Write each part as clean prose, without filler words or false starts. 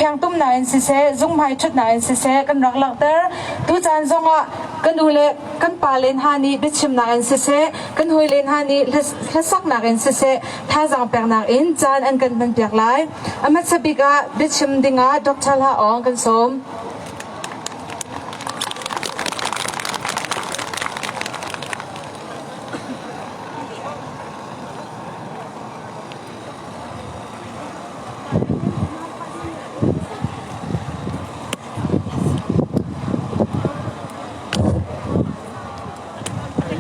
Khiangtumnak in siseh, zunghmai ṭhutnak in siseh kan rak langhter. Tucaan zongah kan u le kan pale hna nih biachimnak in siseh, kan hawile hna nih hlasaknak in siseh, thazaang peknak in caan an kan hmanpiak lai. A hmasa bik ah biachim dingah Dr. Hla Aung kan sawm.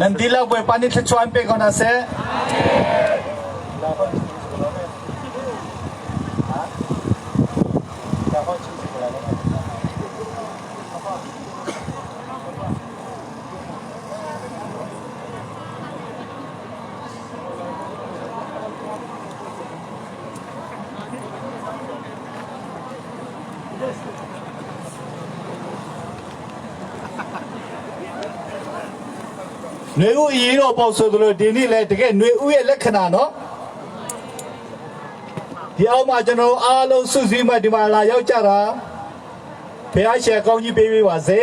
Nan dihlak Bawipa nih thluachuah an pe ko hna seh. နွေဦးအရေးတော့ပေါ့ဆိုသလိုဒီနေ့လည်းတကယ်နွေဦးရဲ့လက္ခဏာနော်ဒီအောက်မှာကျွန်တော်အားလုံးစုစည်းမှဒီမှာလာရောက်ကြတာဖះရှယ်ကောင်းကြီးပေးပေးပါစေ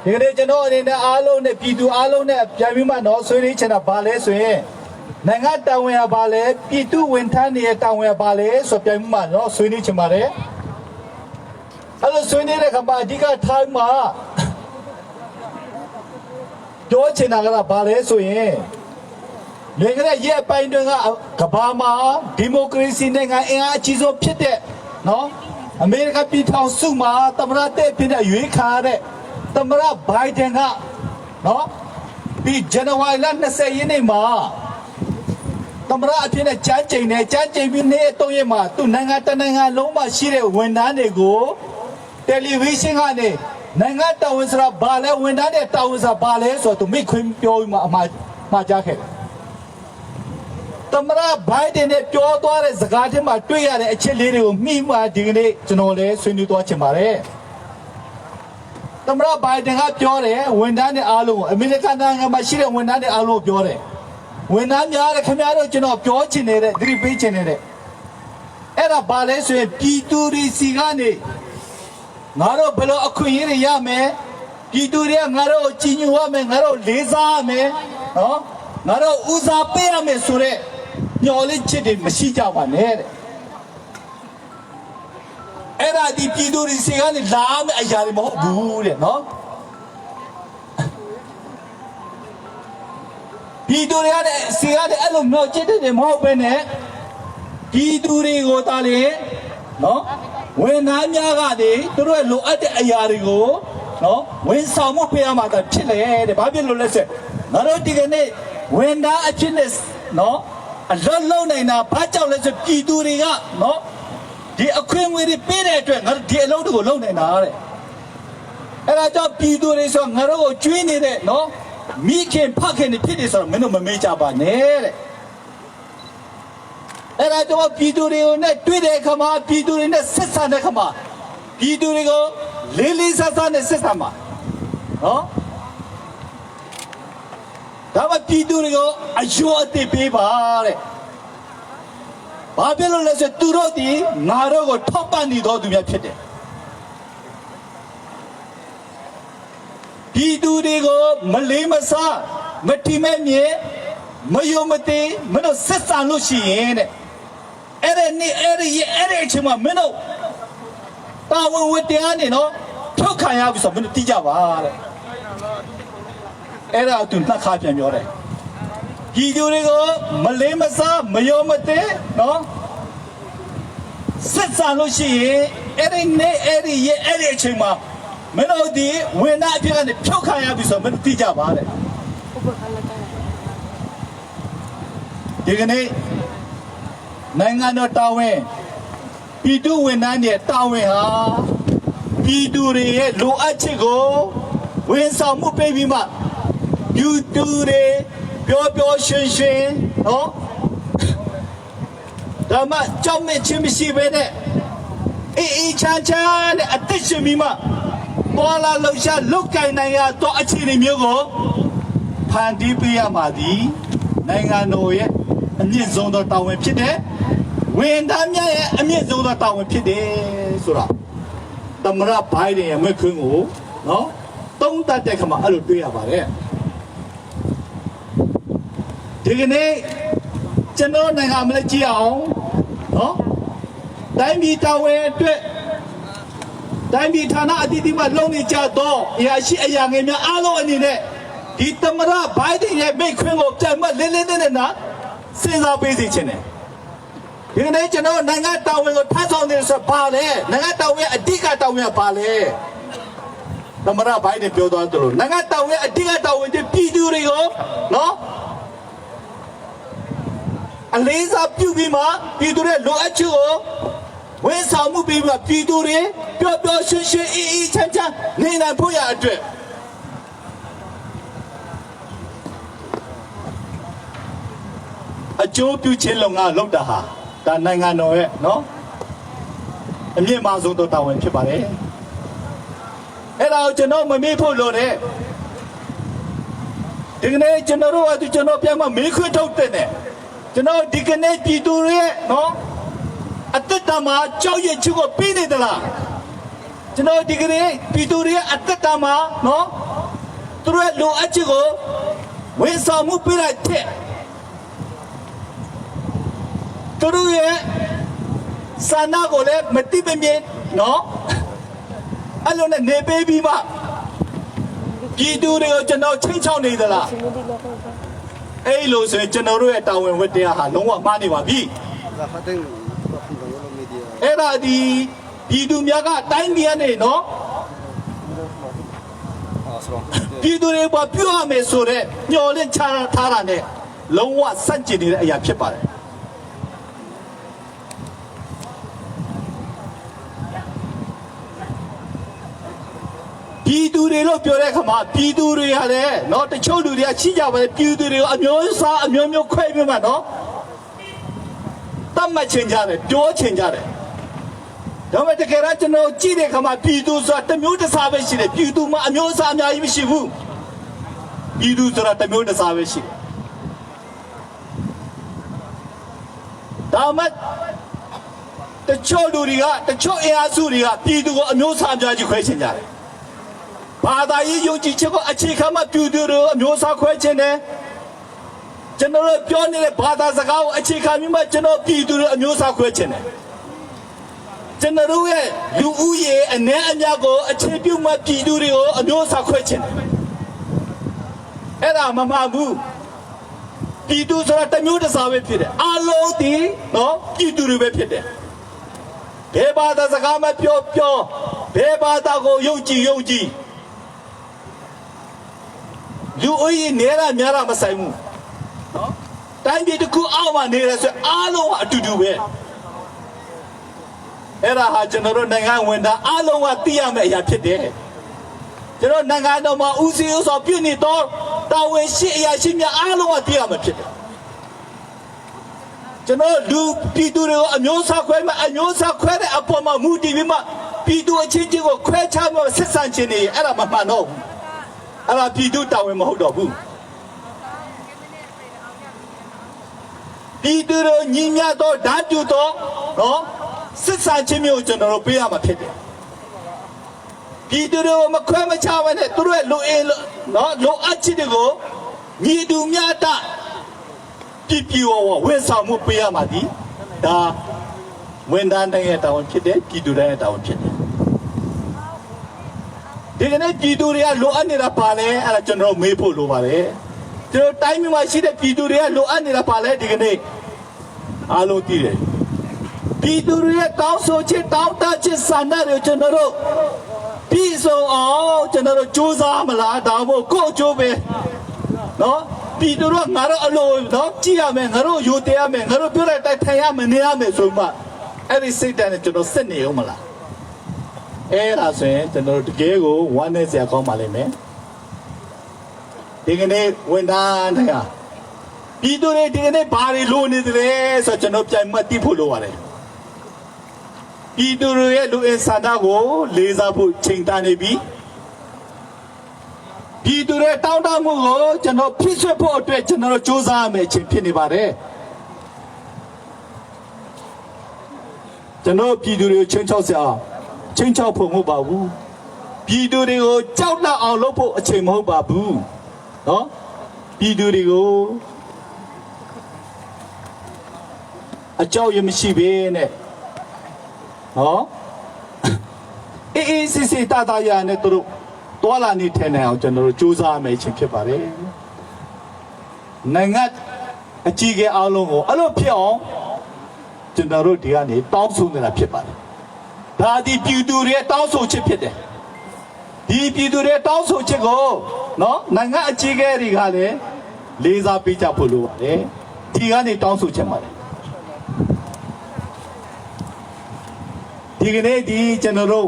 ဒီကနေ့ကျွန်တော်အနေနဲ့အားလုံးနဲ့ပြည်သူအားလုံးနဲ့ပြန်ပြီးမှတော့ဆွေးနွေးချင်တာဘာလဲဆိုရင်နိုင်ငံတာဝန်ရပါလဲပြည်သူဝန်ထမ်းတွေရဲ့တာဝန်ရပါလဲဆိုပြန်ပြီးမှတော့ဆွေးနွေးချင်ပါတယ်အဲ့လိုဆွေးနွေးတဲ့ခါမှာအဓိကထားမှာပြောချင်တာကဘာလဲဆိုရင်လွန်ခဲ့တဲ့ရက်အပိုင်းတွင်ကကဘာမှာဒီမိုကရေစီနိုင်ငံအင်အားအကြီးဆုံးဖြစ်တဲ့နော်အမေရိကန်ပြည်ထောင်စုမှာသမ္မတတဲ့ဖြစ်တဲ့ရွေးခါတဲ့သမ္မတဘိုင်ဒန်ကနော်ဒီဇန်နဝါရီလ20ရက်နေ့မှာသမ္မတအဖြစ်နဲ့ကြမ်းကြိမ်တယ်ကြမ်းကြိမ်ပြီးနေ့၃ရက်မှာသူနိုင်ငံတနိုင်ငံလုံးမှာရှိတဲ့ဝန်ထမ်းတွေကိုတယ်လီဗီရှင်းကနေနိုင်ငံတာဝန်ဆိုတာဘာလဲဝန်ထမ်းတဲ့တာဝန်ဆိုတာဘာလဲဆိုတော့သူမိခွင်းပြောပြီးမှအမှားမှာကြားခဲ့တယ် သမ္မတဘိုင်ဒန်နဲ့ပြောသွားတဲ့စကားထဲမှာတွေ့ရတဲ့အချက်လေးတွေကိုမိမှဒီကနေ့ကျွန်တော်လည်းဆွေးနွေးသွားချင်ပါတယ်။သမ္မတဘိုင်ဒန်ကပြောတယ်ဝန်ထမ်းတွေအားလုံးကိုအမေရိကန်နိုင်ငံမှာရှိတဲ့ဝန်ထမ်းတွေအားလုံးကိုပြောတယ်။ဝန်ထမ်းများတဲ့ခင်ဗျားတို့ကျွန်တော်ပြောချင်နေတဲ့သတိပေးချင်နေတဲ့အဲ့ဒါဘာလဲဆိုရင်ပြည်သူတွေစီကနေငါတို့ဘယ်လိုအခွင့်အရေးတွေရမယ်ပြည်သူတွေကငါတို့ကိုကြည်ညိုရမယ်ငါတို့လေးစားရမယ်နော်ငါတို့ဦးစားပေးရမယ်ဆိုတော့ညှော်လေးချစ်တွေမရှိကြပါနဲ့တဲ့အဲ့ဒါဒီပြည်သူတွေစီကနေလာမယ်အရာတွေမဟုတ်ဘူးတဲ့နော်ပြည်သူတွေကလည်းစီကလည်းအဲ့လိုမျှော်ချစ်တဲ့တွေမဟုတ်ပဲနဲ့ပြည်သူတွေကိုတာလေနော်ဝန်ထမ်းများကနေသူတို့ရဲ့လိုအပ်တဲ့အရာတွေကိုနော်ဝန်ဆောင်မှုပေးရမှာတဖြစ်လေတဲ့ဘာဖြစ်လို့လဲဆိုငါတို့ဒီကနေ့ဝန်ထမ်းအဖြစ်နဲ့နော်အလွတ်လုံးနိုင်တာဘာကြောင့်လဲဆိုပြည်သူတွေကနော်ဒီအခွင့်အရေးတွေပေးတဲ့အတွက်ငါတို့ဒီအလုပ်တွေကိုလုပ်နိုင်တာတဲ့ အဲ့ဒါကြောင့်ပြည်သူတွေဆိုငါတို့ကိုကျွေးနေတဲ့နော်မိခင်ဖခင်တွေဖြစ်နေဆိုတော့မင်းတို့မမေ့ကြပါနဲ့တဲ့အဲ့ဒါကြောင့်ပြည်သူတွေကိုနဲ့တွေ့တဲ့အခါမှာပြည်သူတွေနဲ့ဆက်ဆံတဲ့အခါမှာပြည်သူတွေကိုလေးလေးဆဆနဲ့ဆက်ဆံပါနော်ဒါမှပြည်သူတွေကိုအယုံအသိပေးပါတဲ့ဘာဖြစ်လို့လဲဆိုသူတို့ဒီငါတို့ကိုထောက်ပံ့နေတော်သူများဖြစ်တယ် ပြည်သူတွေကိုမလေးမစားမတိမဲ့မြေမယုံမသိမင်းတို့ဆက်ဆံလို့ရှိရင်တဲ့အဲ့ဒီနေ့အဲ့ဒီရက်အဲ့ဒီအချိန်မှာမင်းတို့တာဝန်ဝတ္တရားနေနော်ဖြုတ်ခံရပြီဆိုတော့မင်းတို့တီးကြပါတဲ့အဲ့ဒါသူနှက်ခါပြန်ပြောတယ်ပြည်သူတွေကိုမလေးမစားမယုံမသိနော်ဆက်ဆံလို့ရှိရင်အဲ့ဒီနေ့အဲ့ဒီရက်အဲ့ဒီအချိန်မှာမင်းတို့ဒီဝင်နာအဖြစ်ကနေဖြုတ်ခံရပြီဆိုတော့မင်းတို့သိကြပါတဲ့ဒီကနေ့နိုင်ငံတော်တာဝန်ပြည်သူဝန်ထမ်းတွေတာဝန်ဟာပြည်သူတွေရဲ့လိုအပ်ချက်ကိုဝန်ဆောင်မှုပေးပြီးမှပြည်သူတွေပျော်ပျော်ရွှင်ရွှင်နော်ဒါမှကြောက်မဲ့ခြင်းမရှိဘဲနဲ့အေးအေးချမ်းချမ်းနဲ့အသက်ရှင်ပြီးမှပေါ်လာလှုပ်ရှားလုတ်ကင်နိုင်ရတော့အခြေအနေမျိုးကိုဖန်တီးပေးရမှာဒီနိုင်ငံတော်ရဲ့အမြင့်ဆုံးသောတာဝန်ဖြစ်တဲ့ ဝန်ထမ်းများရဲ့အမြင့်ဆုံးသောတာဝန်ဖြစ်တယ်ဆိုတာသမ္မတဘိုင်ဒန်ရဲ့မိန့်ခွန်းကိုနော်တုံးတက်တဲ့ခါမှာအဲ့လိုတွေ့ရပါတယ်ဒီကနေ့ကျွန်တော်နိုင်ငံမလဲကြည့်အောင်နော်တိုင်းပြည်တာဝန်အတွက်တိုင်းပြည်ဌာနအသီးသီးမှာလုံနေကြတော့အရာရှိအရာငယ်များအားလုံးအနေနဲ့ဒီသမ္မတဘိုင်ဒန်ရဲ့မိန့်ခွန်းကိုပြန်မလင်းလင်းနဲ့နဲ့နာစဉ်းစားပေးစီခြင်းတယ် ဒီကနေ့ကျွန်တော်နိုင်ငံတာဝန်ကိုထမ်းဆောင်နေဆိုပါလေနိုင်ငံတာဝန်အဓိကတာဝန်ကပါလေသမရဘိုင်းနဲ့ပြောသွားသလိုနိုင်ငံတာဝန်အဓိကတာဝန်တွေပြည်သူတွေကိုနော်အလေးစားပြုပြီးမှပြည်သူတွေလိုအပ်ချက်ကိုဝန်ဆောင်မှုပေးပြီးမှပြည်သူတွေပျော်ပျော်ရွှင်ရွှင်အေးအေးချမ်းချမ်းနေနိုင်ဖို့ရအတွက်အကျိုးပြုခြင်းလုပ်ငန်းလုပ်တာဟာဒါနိုင်ငံတော်ရဲ့နော်အမြင့်မားဆုံးသောတာဝန်ဖြစ်ပါတယ်အဲ့ဒါကိုကျွန်တော်မမေ့ဖို့လိုတယ်ဒီကနေ့ကျွန်တော်တို့ကကျွန်တော်ပြန်မမေးခွန်းထုတ်တဲ့နဲ့ကျွန်တော်ဒီကနေ့ပြည်သူတွေရဲ့နော်အသက်တာမှာကြောက်ရွံ့ချက်ကိုပေးနေသလားကျွန်တော်ဒီကနေ့ပြည်သူတွေရဲ့အသက်တာမှာနော်သူတို့ရဲ့လိုအပ်ချက်ကိုဝန်ဆောင်မှုပေးလိုက်တဲ့ သူတို့ရဲ့စာနာကိုလည်းမတိမမြင်နော်အဲ့လိုနဲ့နေပေးပြီးမှပြည်သူတွေကိုကျွန်တော်ချင်းချောင်းနေသလားအဲ့လိုဆိုရင်ကျွန်တော်တို့ရဲ့တာဝန်ဝတ္တရားဟာလုံးဝမှားနေပါပြီ Zafaten bakın media. အဲ့ဒါဒီပြည်သူများကတိုင်းပြည်ကနေနော် Asron. ပြည်သူတွေပေါ်ပြုတ်ရမယ်ဆိုတော့ညှော်လင့်ချထားတာနဲ့လုံးဝစန့်ကျင်နေတဲ့အရာဖြစ်ပါတယ်ပြည်သူတွေလို့ပြောတဲ့အခါမှာပြည်သူတွေဟာလည်းနော်တချို့လူတွေကရှိကြပါလေပြည်သူတွေကိုအမျိုးစားအမျိုးမျိုးခွဲပြီးမှနော်တတ်မှတ်ချင်ကြတယ်ပြောချင်ကြတယ်ဒါပေမဲ့တကယ်တော့ကျွန်တော်ကြည့်တဲ့အခါမှာပြည်သူဆိုတာတစ်မျိုးတစ်စားပဲရှိတယ်ပြည်သူမှာအမျိုးစားအများကြီးမရှိဘူးပြည်သူဆိုတာတစ်မျိုးတစ်စားပဲရှိတယ်ဒါမှတချို့လူတွေကတချို့အင်အားစုတွေကပြည်သူကိုအမျိုးစားအများကြီးခွဲချင်ကြတယ်ဘာသာရေးယုံကြည်ချက်ကိုအခြေခံမှပြည်သူတွေကိုအမျိုးစားခွဲခြင်းတယ်ကျွန်တော်တို့ပြောနေတဲ့ဘာသာစကားကိုအခြေခံပြီးမှကျွန်တော်ပြည်သူတွေအမျိုးစားခွဲခြင်းတယ်ကျွန်တော်တို့ရဲ့လူဦးရေအ ਨੇ အများကိုအခြေပြုမှပြည်သူတွေကိုအမျိုးစားခွဲခြင်းတယ်အဲ့ဒါမမှန်ဘူးပြည်သူဆိုတာတစ်မျိုးတစ်စားပဲဖြစ်တယ်အလုံးဒီနော်ပြည်သူတွေပဲဖြစ်တယ်ဘယ်ဘာသာစကားမပြောပြောဘယ်ဘာသာကိုယုံကြည်ယုံကြည် လူဦးရေနေတာများတာမဆိုင်ဘူးနော်တိုင်းပြည်တစ်ခုအောက်မှာနေရဆိုအားလုံးကအတူတူပဲအဲ့ဒါဟာကျွန်တော်တို့နိုင်ငံဝန်ထမ်းအားလုံးကသိရမယ့်အရာဖြစ်တယ်ကျွန်တော်နိုင်ငံတော်မှာဦးစီးဥဆောင်ပြည့်နေတော့တာဝန်ရှိအရာရှိများအားလုံးကသိရမှာဖြစ်တယ်ကျွန်တော်လူပြည်သူတွေကိုအမျိုးစားခွဲမှအမျိုးစားခွဲတဲ့အပေါ်မှာမူတည်ပြီးမှပြည်သူအချင်းချင်းကိုခွဲခြားမှဆက်ဆံခြင်းတွေအဲ့ဒါမမှန်တော့ဘူး အဲ့ဒါပြည်သူတာဝန်မဟုတ်တော့ဘူးပြည်သူတို့ညီမြတော့ဓာတ်တူတော့နော်စစ်စာချင်းမျိုးကျွန်တော်တို့ပေးရမှာဖြစ်တယ်ပြည်သူတို့မခွဲမခြားဘဲနဲ့သူတို့ရဲ့လိုအင်လိုနော်လိုအပ်ချက်တွေကိုညီတူမြတ်တပြပြဝဝဝန်ဆောင်မှုပေးရမှာဒီဒါဝန်ထမ်းတိုင်းရဲ့တာဝန်ဖြစ်တယ်ပြည်သူတိုင်းရဲ့တာဝန်ဖြစ်တယ် ဒီကနေ့ပြည်သူတွေကလိုအပ်နေတာပါလဲအဲ့ဒါကျွန်တော်တို့မေးဖို့လိုပါတယ်ကျွန်တော်တိုင်းမြို့မှာရှိတဲ့ပြည်သူတွေကလိုအပ်နေတာပါလဲဒီကနေ့အားလုံးသိတယ်ပြည်သူတွေရဲ့တောင်းဆိုချက်တောင်းတချက်ဆန္ဒတွေကိုကျွန်တော်တို့ပြည်စုံအောင်ကျွန်တော်တို့စူးစမ်းမလားဒါမှမဟုတ်ကိုယ့်အကျိုးပဲနော်ပြည်သူတို့ကငါတို့အလိုနော်ကြည့်ရမယ်ငါတို့ယူတည်ရမယ်ငါတို့ပြောတဲ့တိုက်ထိုင်ရမယ်နေရမယ်ဆိုမှအဲ့ဒီစိတ်တန်းနဲ့ကျွန်တော်စစ်နေအောင်မလား အဲ့ဒါဆိုရင်ကျွန်တော်တို့တကယ်ကိုဝမ်းနည်းစရာကောင်းပါလိမ့်မယ်ဒီကနေ့ဝန်ထမ်းတွေဟာပြည်သူတွေဒီကနေ့ဘာတွေလိုနေသလဲဆိုတော့ကျွန်တော်ပြန်မှတ်သိဖို့လိုပါတယ်ပြည်သူတွေရဲ့လူအင်ဆန္ဒကိုလေးစားဖို့ချိန်တန်နေပြီပြည်သူတွေတောင်းတမှုကိုကျွန်တော်ဖြစ်ဆွဖို့အတွက်ကျွန်တော်တို့စူးစမ်းရမယ့်အချိန်ဖြစ်နေပါတယ်။ ကျွန်တော်ပြည်သူတွေကိုချင်းချောက်စရာချင်းချောက်ဖို့မဟုတ်ပါဘူးပြည်သူတွေကိုကြောက်လန့်အောင်လုပ်ဖို့အချိန်မဟုတ်ပါဘူးနော်ပြည်သူတွေကိုအကြောက်ရမရှိဘဲနဲ့နော်အေးအေးစစ်စစ်တတရနဲ့သူတို့တွာလာနေထိုင်နေအောင်ကျွန်တော်တို့စူးစမ်းမယ်အချိန်ဖြစ်ပါတယ်နိုင်ငံအကြီးအကဲအားလုံးကိုအဲ့လိုဖြစ်အောင် ကျွန်တော်တို့ဒီကနေတောင်းဆိုနေတာဖြစ်ပါတယ်။ဒါဒီပြည်သူတွေတောင်းဆိုချက်ဖြစ်တယ်။ဒီပြည်သူတွေတောင်းဆိုချက်ကိုနော်နိုင်ငံအကြီးအကဲတွေကလည်းလေးစားပေးကြဖို့လိုပါတယ်။ဒီကနေတောင်းဆိုချက်ပါတယ်။ဒီကနေ့ဒီကျွန်တော်တို့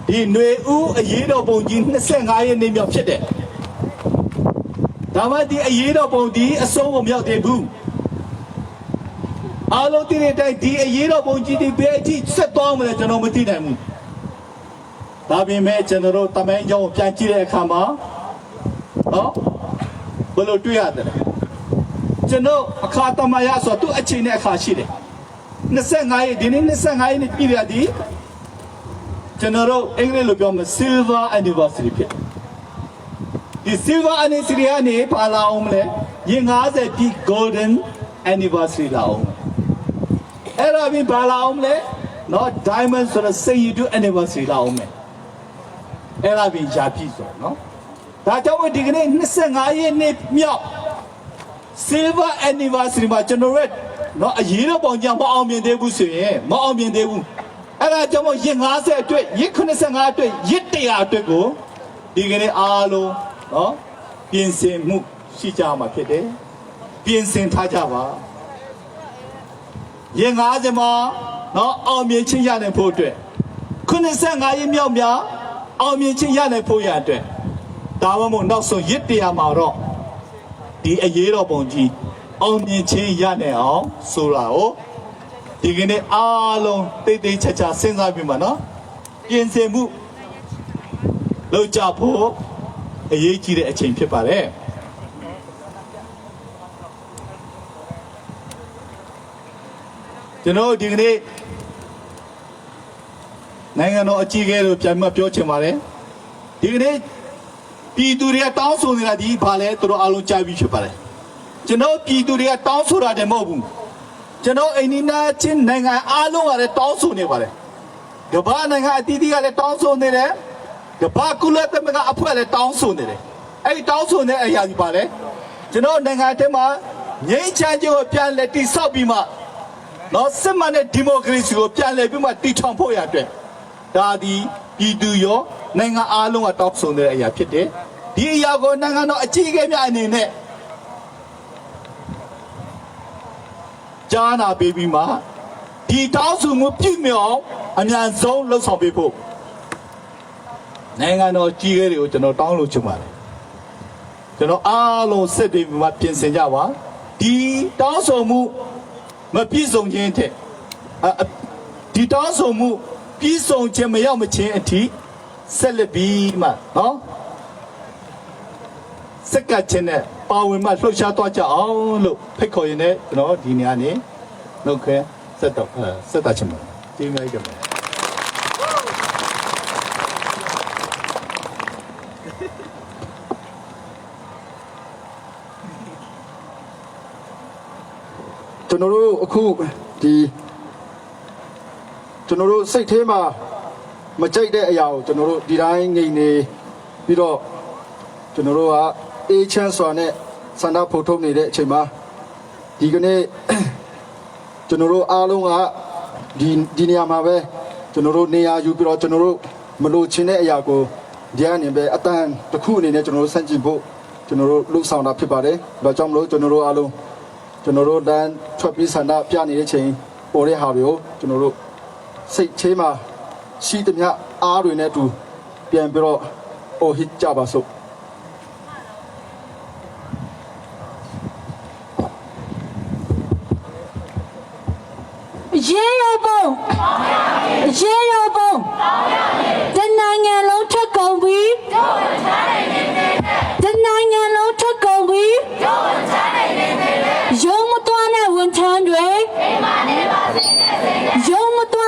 ဒီຫນွေဦးအရေးတော်ပုံကြီး25ရက်နေ့မြောက်ဖြစ်တယ်။ဒါမှဒီအရေးတော်ပုံဒီအဆုံးကိုမရောက်သေးဘူး။ အားလုံးသိတဲ့အတိုင်းဒီအရေးတော်ပုံကြီးဒီဘယ်အထိဆက်သွားမလဲကျွန်တော်မသိနိုင်ဘူး။ဒါပေမဲ့ကျွန်တော်တို့တမိုင်းကြောင်းကိုပြန်ကြည့်တဲ့အခါမှာနော်ဘယ်လိုတွေ့ရတယ်လဲ။ကျွန်တော်အခါတမယဆိုတော့သူ့အချိန်နဲ့အခါရှိတယ်။25ရက်ဒီနေ့25ရက်နေ့ပြည့်ရသည်ကျွန်တော်တို့အင်္ဂလိပ်လိုပြောမှာ silver anniversary ဖြစ်တယ်။ဒီ silver anniversary ကနေပါလာအောင်မလဲရင်90ပြည့် golden anniversary လာအောင်မယ် အဲ့ဒါပြီးဘာလာအောင်မလဲနော် diamond ဆိုတော့စိတ်ရည်တူ anniversary လာအောင်မယ်အဲ့ဒါပြီးယာပြည့်ဆိုနော်ဒါကြောင့်မို့ဒီကနေ့25ရက်နေ့မြောက် silver anniversary မှာကျွန်တော်တို့နော်အရေးတော့ပေါင်ကြမအောင်မြင်သေးဘူးဆိုရင်မအောင်မြင်သေးဘူးအဲ့ဒါကြောင့်မို့ရက်50အတွက်ရက်85အတွက်ရက်100အတွက်ကိုဒီကနေ့အားလုံးနော်ပြင်ဆင်မှုရှိကြမှာဖြစ်တယ်ပြင်ဆင်ထားကြပါ ရေ90မှာနော်အောင်မြင်ခြင်းရနိုင်ဖို့အတွက်85ရက်မြောက်များအောင်မြင်ခြင်းရနိုင်ဖို့ရအတွက်ဒါမှမဟုတ်နောက်ဆုံးရစ်တရားမှာတော့ဒီအရေးတော်ပုံကြီးအောင်မြင်ခြင်းရနိုင်အောင်ဆိုတာကိုဒီကနေ့အားလုံးတိတ်တိတ်ချာချာစဉ်းစားပြီးမှနော်ပြင်ဆင်မှုလုပ်ကြဖို့အရေးကြီးတဲ့အချိန်ဖြစ်ပါတယ် ကျွန်တော်တို့ဒီကနေ့နိုင်ငံတော်အကြီးအကဲတို့ပြန်ပြီးပြောချင်ပါတယ်ဒီကနေ့ပြည်သူတွေကတောင်းဆိုနေတာဒီဘာလဲသူတို့အားလုံးကြားပြီးဖြစ်ပါတယ်ကျွန်တော်ပြည်သူတွေကတောင်းဆိုတာတည်းမဟုတ်ဘူးကျွန်တော်အိန္ဒိယချင်းနိုင်ငံအားလုံးကလည်းတောင်းဆိုနေပါတယ်ကမ္ဘာနိုင်ငံအသီးသီးကလည်းတောင်းဆိုနေတယ်ကမ္ဘာကုလသမဂ္ဂအဖွဲ့လည်းတောင်းဆိုနေတယ်အဲ့ဒီတောင်းဆိုနေတဲ့အရာကြီးပါလေကျွန်တော်နိုင်ငံအထက်မှာငြိမ်းချမ်းခြင်းကိုပြန်လည်တည်ဆောက်ပြီးမှ နော်စစ်မှန်တဲ့ဒီမိုကရေစီကိုပြန်လည်ပြီးမှတည်ထောင်ဖို့ရအတွက်ဒါဒီပြည်သူရောနိုင်ငံအားလုံးကတောက်ဆုံတဲ့အရာဖြစ်တယ်ဒီအရာကိုနိုင်ငံတော်အကြီးအကဲများအနေနဲ့ကြားနာပေးပြီးမှဒီတောင်းဆိုမှုပြည့်မြောက်အမြန်ဆုံးလှုပ်ဆောင်ပေးဖို့နိုင်ငံတော်ကြီးကဲတွေကိုကျွန်တော်တောင်းလို့ချင်ပါတယ်ကျွန်တော်အားလုံးစစ်တွေပြီးမှပြင်ဆင်ကြပါဒီတောင်းဆိုမှု မပြည့်စုံခြင်းတဲ့အအဒီတောင်းဆိုမှုပြည့်စုံခြင်းမရောက်မချင်းအထိဆက်လက်ပြီးမှနော်စက်ကတ်ခြင်းနဲ့ပါဝင်မှလှုပ်ရှားသွားကြအောင်လို့ဖိတ်ခေါ်ရင်းနဲ့ကျွန်တော်ဒီနေရာနေနှုတ်ခဲဆက်တော့အဲဆက်တာချင်းပါကျေးဇူးများကြီးတင်ပါတယ် ကျွန်တော်တို့အခုဒီကျွန်တော်တို့စိတ်ထဲမှာမကြိုက်တဲ့အရာကိုကျွန်တော်တို့ဒီတိုင်းငြိမ်နေပြီးတော့ကျွန်တော်တို့ကအေးချမ်းစွာနဲ့ဆန္ဒဖော်ထုတ်နေတဲ့အချိန်မှာဒီကနေ့ ကျွန်တော်တို့အားလုံးကဒီဒီနေရာမှာပဲကျွန်တော်တို့နေရာယူပြီးတော့ကျွန်တော်တို့မလိုချင်တဲ့အရာကိုဒီကနေပဲအတန်တစ်ခုအနေနဲ့ကျွန်တော်တို့ဆန့်ကျင်ဖို့ကျွန်တော်တို့လှုပ်ဆောင်တာဖြစ်ပါတယ်။ဒါကြောင့်မလို့ကျွန်တော်တို့အားလုံး ကျွန်တော်တို့လမ်းထွက်ပြီးဆန္ဒပြနေတဲ့ချိန်ပေါ်တဲ့ဟာတွေကိုကျွန်တော်တို့စိတ်ချေးမှာရှိသမျှအားတွေနဲ့အတူပြန်ပြီးတော့အော်ဟစ်ကြပါစို့ ရေရောပုံရေရောပုံတနိုင်ငံလုံးထွက်ကုန်ပြီတနိုင်ငံလုံးထွက်ကုန်ပြီရုံမသွားနဲ့ဝန်ထမ်းတွေရုံမသွား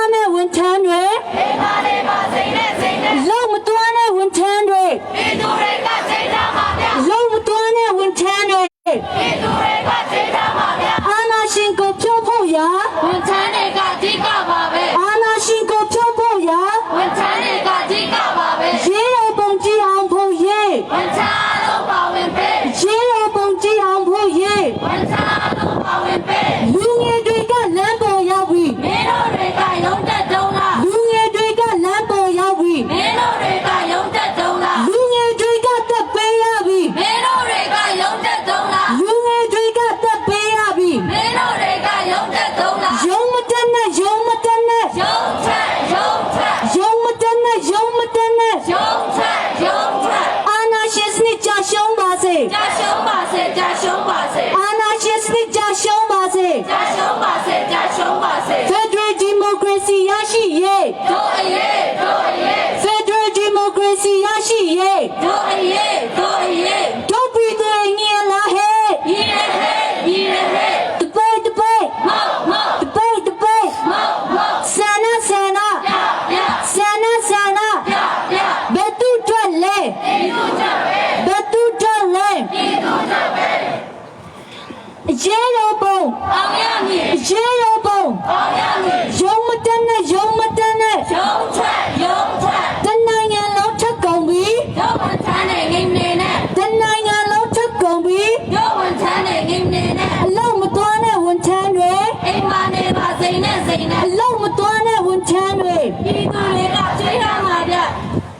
ရုံမတက်နဲ့ရုံမတက်နဲ့ ရုံထွက်ရုံထွက် တနိုင်ငံလုံးထက်ကုန်ပြီ ရုံဝန်ထမ်းနေငိမ့်နေနဲ့ တနိုင်ငံလုံးထက်ကုန်ပြီ ရုံဝန်ထမ်းနေငိမ့်နေနဲ့ အလုံးမသွားတဲ့ဝန်ထမ်းတွေ အိမ်မာနေပါစိန်နဲ့စိန်နဲ့ အလုံးမသွားတဲ့ဝန်ထမ်းတွေ ပြည်သူတွေကချေးရမှာဗျ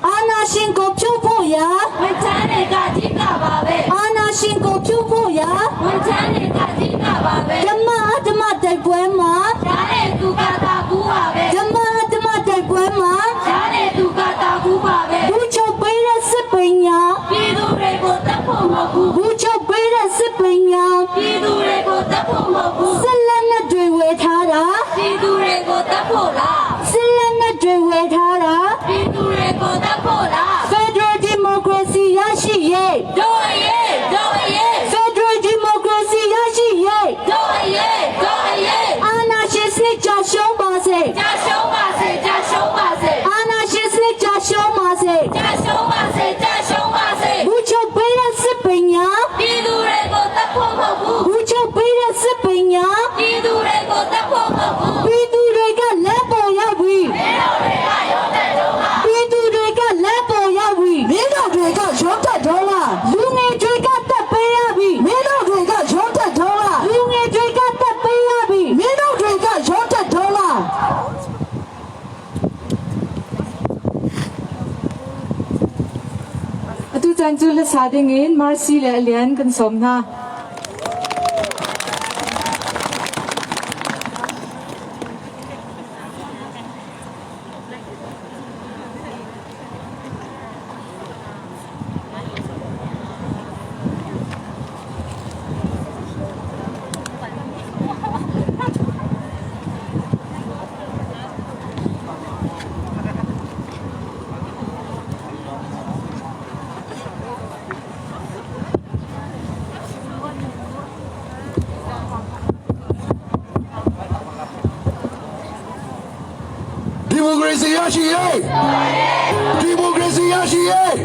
အာနာရှင်ကိုဖြုတ်ဖို့ရာ ဝန်ထမ်းတွေကကြီးကပါပဲ အာနာရှင်ကိုဖြုတ်ဖို့ရာ ဝန်ထမ်းတွေကကြီးကပါပဲ ဓမ္မအဓမ္မတိုက်ပွဲမှာ ဓာတဲ့သူကတာကူပါပဲ ဓမ္မအဓမ္မတိုက်ပွဲမှာ ဓာတဲ့သူကတာကူပါပဲ ဘူချုပ်ပေးတဲ့စစ်ပညာ ပြည်သူတွေကိုတတ်ဖို့မဟုတ်ဘူး ဘူချုပ်ပေးတဲ့စစ်ပညာ ပြည်သူတွေကိုတတ်ဖို့မဟုတ်ဘူး စစ်လက်နက်တွေဝယ်ထားတာ ပြည်သူတွေကိုတတ်ဖို့လား စစ်လက်နက်တွေဝယ်ထားတာ ပြည်သူတွေကိုတတ်ဖို့လား Federal Democracy ရရှိရေး တို့ရဲ့တို့ရဲ့ Federal Democracy ရရှိရေး တို့ရဲ့တို့ရဲ့ အာဏာရှင်စနစ်ကြရှုံးပါစေ ကြာရှုံးပါစေကြာရှုံးပါစေ အာဏာရှင်စနစ်ကြရှုံးပါစေ ကြာရှုံးပါစေကြာရှုံးပါစေ ဘူချုပ်ပေးတဲ့စစ်ပညာ ပြည်သူတွေကိုတတ်ဖို့မဟုတ်ဘူး ဘူချုပ်ပေးတဲ့စစ်ပညာ ပြည်သူတွေကိုတတ်ဖို့မဟုတ်ဘူး ပြည်သူတွေကလက်ပေါ်ရောက်ပြီပြည်သူတွေကလက်ပေါ်ရောက်ပြီ မင်းတို့တွေကရုံးတက်တော့လား လူငယ်တွေကတက်ပေးရပြီ မင်းတို့တွေကရုံးတက်တော့လား လူငယ်တွေကတက်ပေးရပြီ မင်းတို့တွေကရုံးတက်တော့လား Atu chan chu la sa ding in Marcy le Alian kan som na. ဒီမိုကရေစီရရှိရေးဒီမိုကရေစီရရှိရေး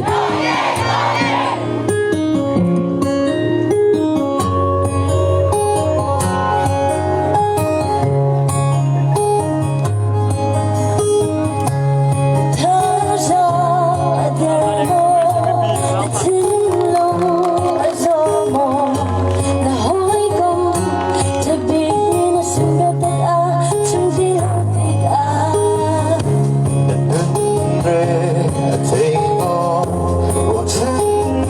Take on what's in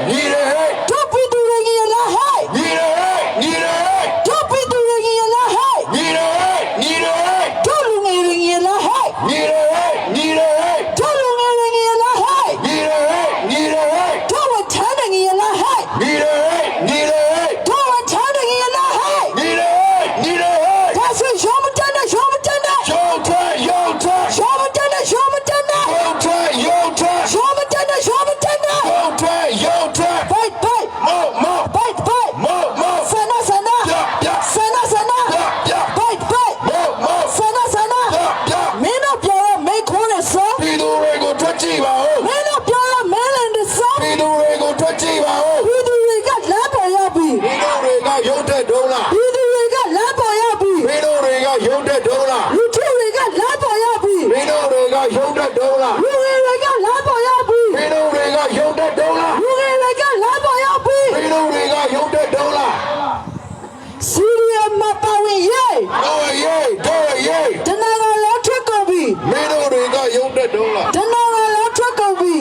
ညီတယ်ဟဲ့ တို့ပြည်သူတွေညီရလားဟဲ့ ညီတယ်ဟဲ့ညီတယ်ဟဲ့ တို့ပြည်သူတွေညီရလားဟဲ့ ညီတယ်ဟဲ့ညီတယ်ဟဲ့ တို့လူငယ်တွေညီရလားဟဲ့ ညီတယ်ဟဲ့ညီတယ်ဟဲ့ တို့လူငယ်တွေညီရလားဟဲ့ ညီတယ်ဟဲ့ညီတယ်ဟဲ့ တို့ဝန်ထမ်းတွေညီရလားဟဲ့ ညီတယ်ဟဲ့ညီတယ်ဟဲ့ တို့ဝန်ထမ်းတွေညီရလားဟဲ့ ညီတယ်ဟဲ့ညီတယ်ဟဲ့ ဒါဆိုရုံးမတက်နဲ့ရုံးမတက်နဲ့ ရုံထွက်ရုံထွက် ရုံးမတက်နဲ့ရုံးမတက်နဲ့ ရုံထွက်ရုံထွက် ရုံးမတက်နဲ့ရုံးမတက်နဲ့ ရုံထွက်ရုံထွက် ဘိုက်ဘိုက် မောက်မောက် ဘိုက်ဘိုက် မောက်မောက် ဆန္ဒဆန္ဒ ပြပြ ဆန္ဒဆန္ဒ ပြပြ ဘိုက်ဘိုက် မောက်မောက် ဆန္ဒဆန္ဒ ပြပြ မင်းတို့ပြောရမိခိုးရစော ပြည်သူတွေကိုထွက်ကြည့်ပါဦး မင်းတို့ပြောရမဲလန်တစော ပြည်သူတွေကိုထွက်ကြည့်ပါဦး ပြည်သူတွေကလမ်းပေါ်ရောက်ပြီ ပြည်သူတွေကရုံတဲ့ဒုံလား ပြည်သူတွေကလမ်းပေါ်ရောက်ပြီ ပြည်သူတွေကရုံတဲ့ဒုံလား လူထုတွေကလမ်းပေါ်ရောက်ပြီ ပြည်သူတွေကရုံတဲ့ဒုံလား လူငယ်တွေကလမ်းပေါ်ရောက်ပြီ ပြည်သူတွေကရုံတဲ့ဒုံလား လူငယ်တွေကလမ်းပေါ်ရောက်ပြီ ပြည်သူတွေကရုံတဲ့ဒုံလား စီရီယမှာပါဝင်ရေး တို့ရေးတို့ရေး တနာကလုံးထွက်ကုန်ပြီ မင်းတို့တွေကရုံတဲ့ဒုံလား တနာကလုံးထွက်ကုန်ပြီ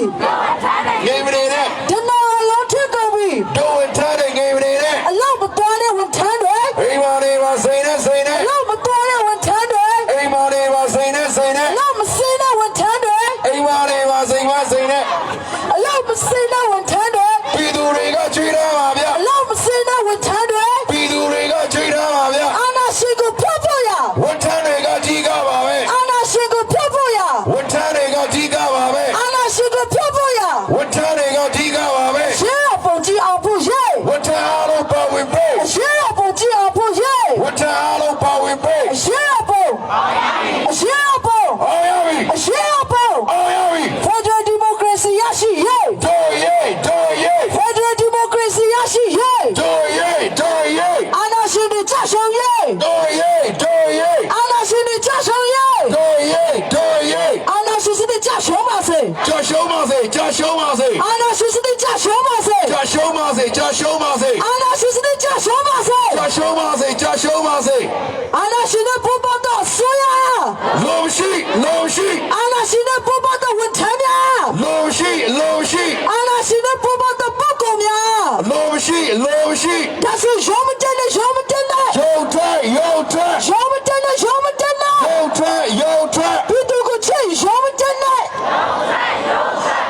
ငိမနေနဲ့ တနာကလုံးထွက်ကုန်ပြီ တို့ဝင်ထားတဲ့ငိမနေနဲ့ အလောက်မသွားတဲ့ဝန်ထမ်းတွေ အိမ်မာနေပါစိန်နဲ့စိန်နဲ့ အလောက်မသွားတဲ့ဝန်ထမ်းတွေ အိမ်မာနေပါစိန်နဲ့စိန်နဲ့ အလောက်မစင်းတဲ့ဝန်ထမ်းတွေ အိမ်မာနေပါစိန်ပါစိန်နဲ့ အလောက်မစင်းတဲ့ဝန်ထမ်းတွေ ပြည်သူတွေကချွေးထားပါဗျ အလောက်မစင်းတဲ့ဝန်ထမ်းတွေ ပြည်သူတွေကချွေးထားပါဗျ အာနာရှင်ကိုဖျက်ဖို့ရ ဝန်ထမ်းတွေကကြီးကပါပဲ အာနာရှင်ကိုဖျက်ဖို့ရ ဝန်ထမ်းတွေကကြီးကပါပဲ အာနာရှင်ကိုဖျက်ဖို့ရ ဝန်ထမ်းတွေကကြီးကပါပဲ ရှင်းတော့ပုံကြည့်အောင်ဖို့ရေး ဝန်ထမ်းအားလုံးပါဝင်ဖို့ ရှင်းတော့ပုံကြည့်အောင်ဖို့ရေး ဝန်ထမ်းအားလုံးပါဝင်ဖို့ ရှင်းတော့ပုံရှင်းတော့ပုံ အောင်ရပြီ ရှင်းတော့ပုံ အောင်ရပြီ Federal Democracy ရရှိရေး တို့ရေးတို့ရေး Federal Democracy ရရှိရေး တို့ရေးတို့ရေး အာနာရှင်တွေကြရှုံးရေး တို့ရေးတို့ရေး အာနာရှင်တွေကြရှုံးရေး တို့ရေးတို့ရေး အာနာရှင်တွေကြရှုံးပါစေ ကြာရှုံးပါစေကြာရှုံးပါစေ အာနာရှင်တွေကြရှုံးပါစေ ကြာရှုံးပါစေကြာရှုံးပါစေ အာနာရှင်တွေကြရှုံးပါစေ ကြာရှုံးပါစေကြာရှုံးပါစေ အာနာရှင်တွေပူပေါတော့ဆိုရ လုံရှိလုံရှိ အာနာရှင်တွေပူပေါတော့ဝန်ထမ်းများ လုံရှိလုံရှိ အာနာရှင်တွေပူပေါတော့ပုဂ္ဂိုလ်များ လုံရှိလုံရှိ ဒါဆိုရုံးမတက်နဲ့ရုံးမတက်နဲ့ ရုံထွက်ရုံထွက် ရုံးမတက်နဲ့ရုံးမတက်နဲ့ ရုံထွက်ရုံထွက် ပြည်သူကိုချစ်ရုံးမတက်နဲ့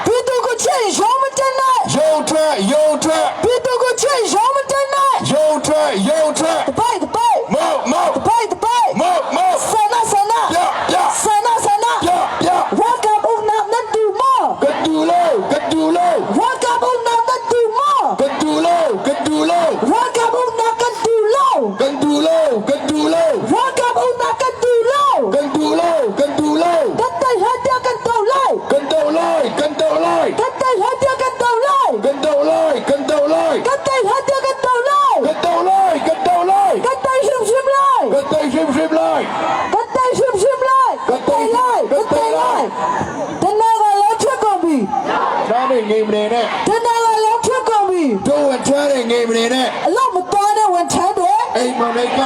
ပြည်သူကိုချစ်ရုံးမတက်နဲ့ ရုံထွက်ရုံထွက် ပြည်သူကိုချစ်ရုံးမတက်နဲ့ ရုံထွက်ရုံထွက် တပိုက်တပိုက် မောက်မောက် တပိုက်တပိုက် မောက်မောက် ဆန္ဒဆန္ဒ ပြပြ ဆန္ဒဆန္ဒ ပြပြ ဝကဘုံနာနတူမော ကတူလို့ကတူလို့ ဝကဘုံနာနတူမော ကတူလို့ကတူလို့ ဝကဘုံနာကတူလော ကတူလို့ကတူလို့ ဝကဘုံနာကတူလော ကတူလို့ကတူလို့ တတိုင်ဟာတကန်တော်လိုက် ကန်တော်လိုက်ကန်တော်လိုက် တတိုင်ဟာတကန်တော်လိုက် ကန်တော်လိုက်ကန်တော်လိုက် ကတိုင်ဟာတကန်တော်လိုက် ကန်တော်လိုက်ကန်တော်လိုက် ကတိုင်ရှင်ရှင်လိုက် ကန်တိုင်ရှင်ရှင်လိုက် ကတိုင်ရှင်ရှင်လိုက် ကတိုင် လိုက် ကတိုင်လိုက် တနာကလည်းထွက်ကုန်ပြီ ချမ်းနေငိမနေနဲ့ တနာကလည်းထွက်ကုန်ပြီ တို့ဝင်ချမ်းနေငိမနေနဲ့ အလောက်မသွားတဲ့ဝန်ထမ်းတွေ အိမ်မမိတ်က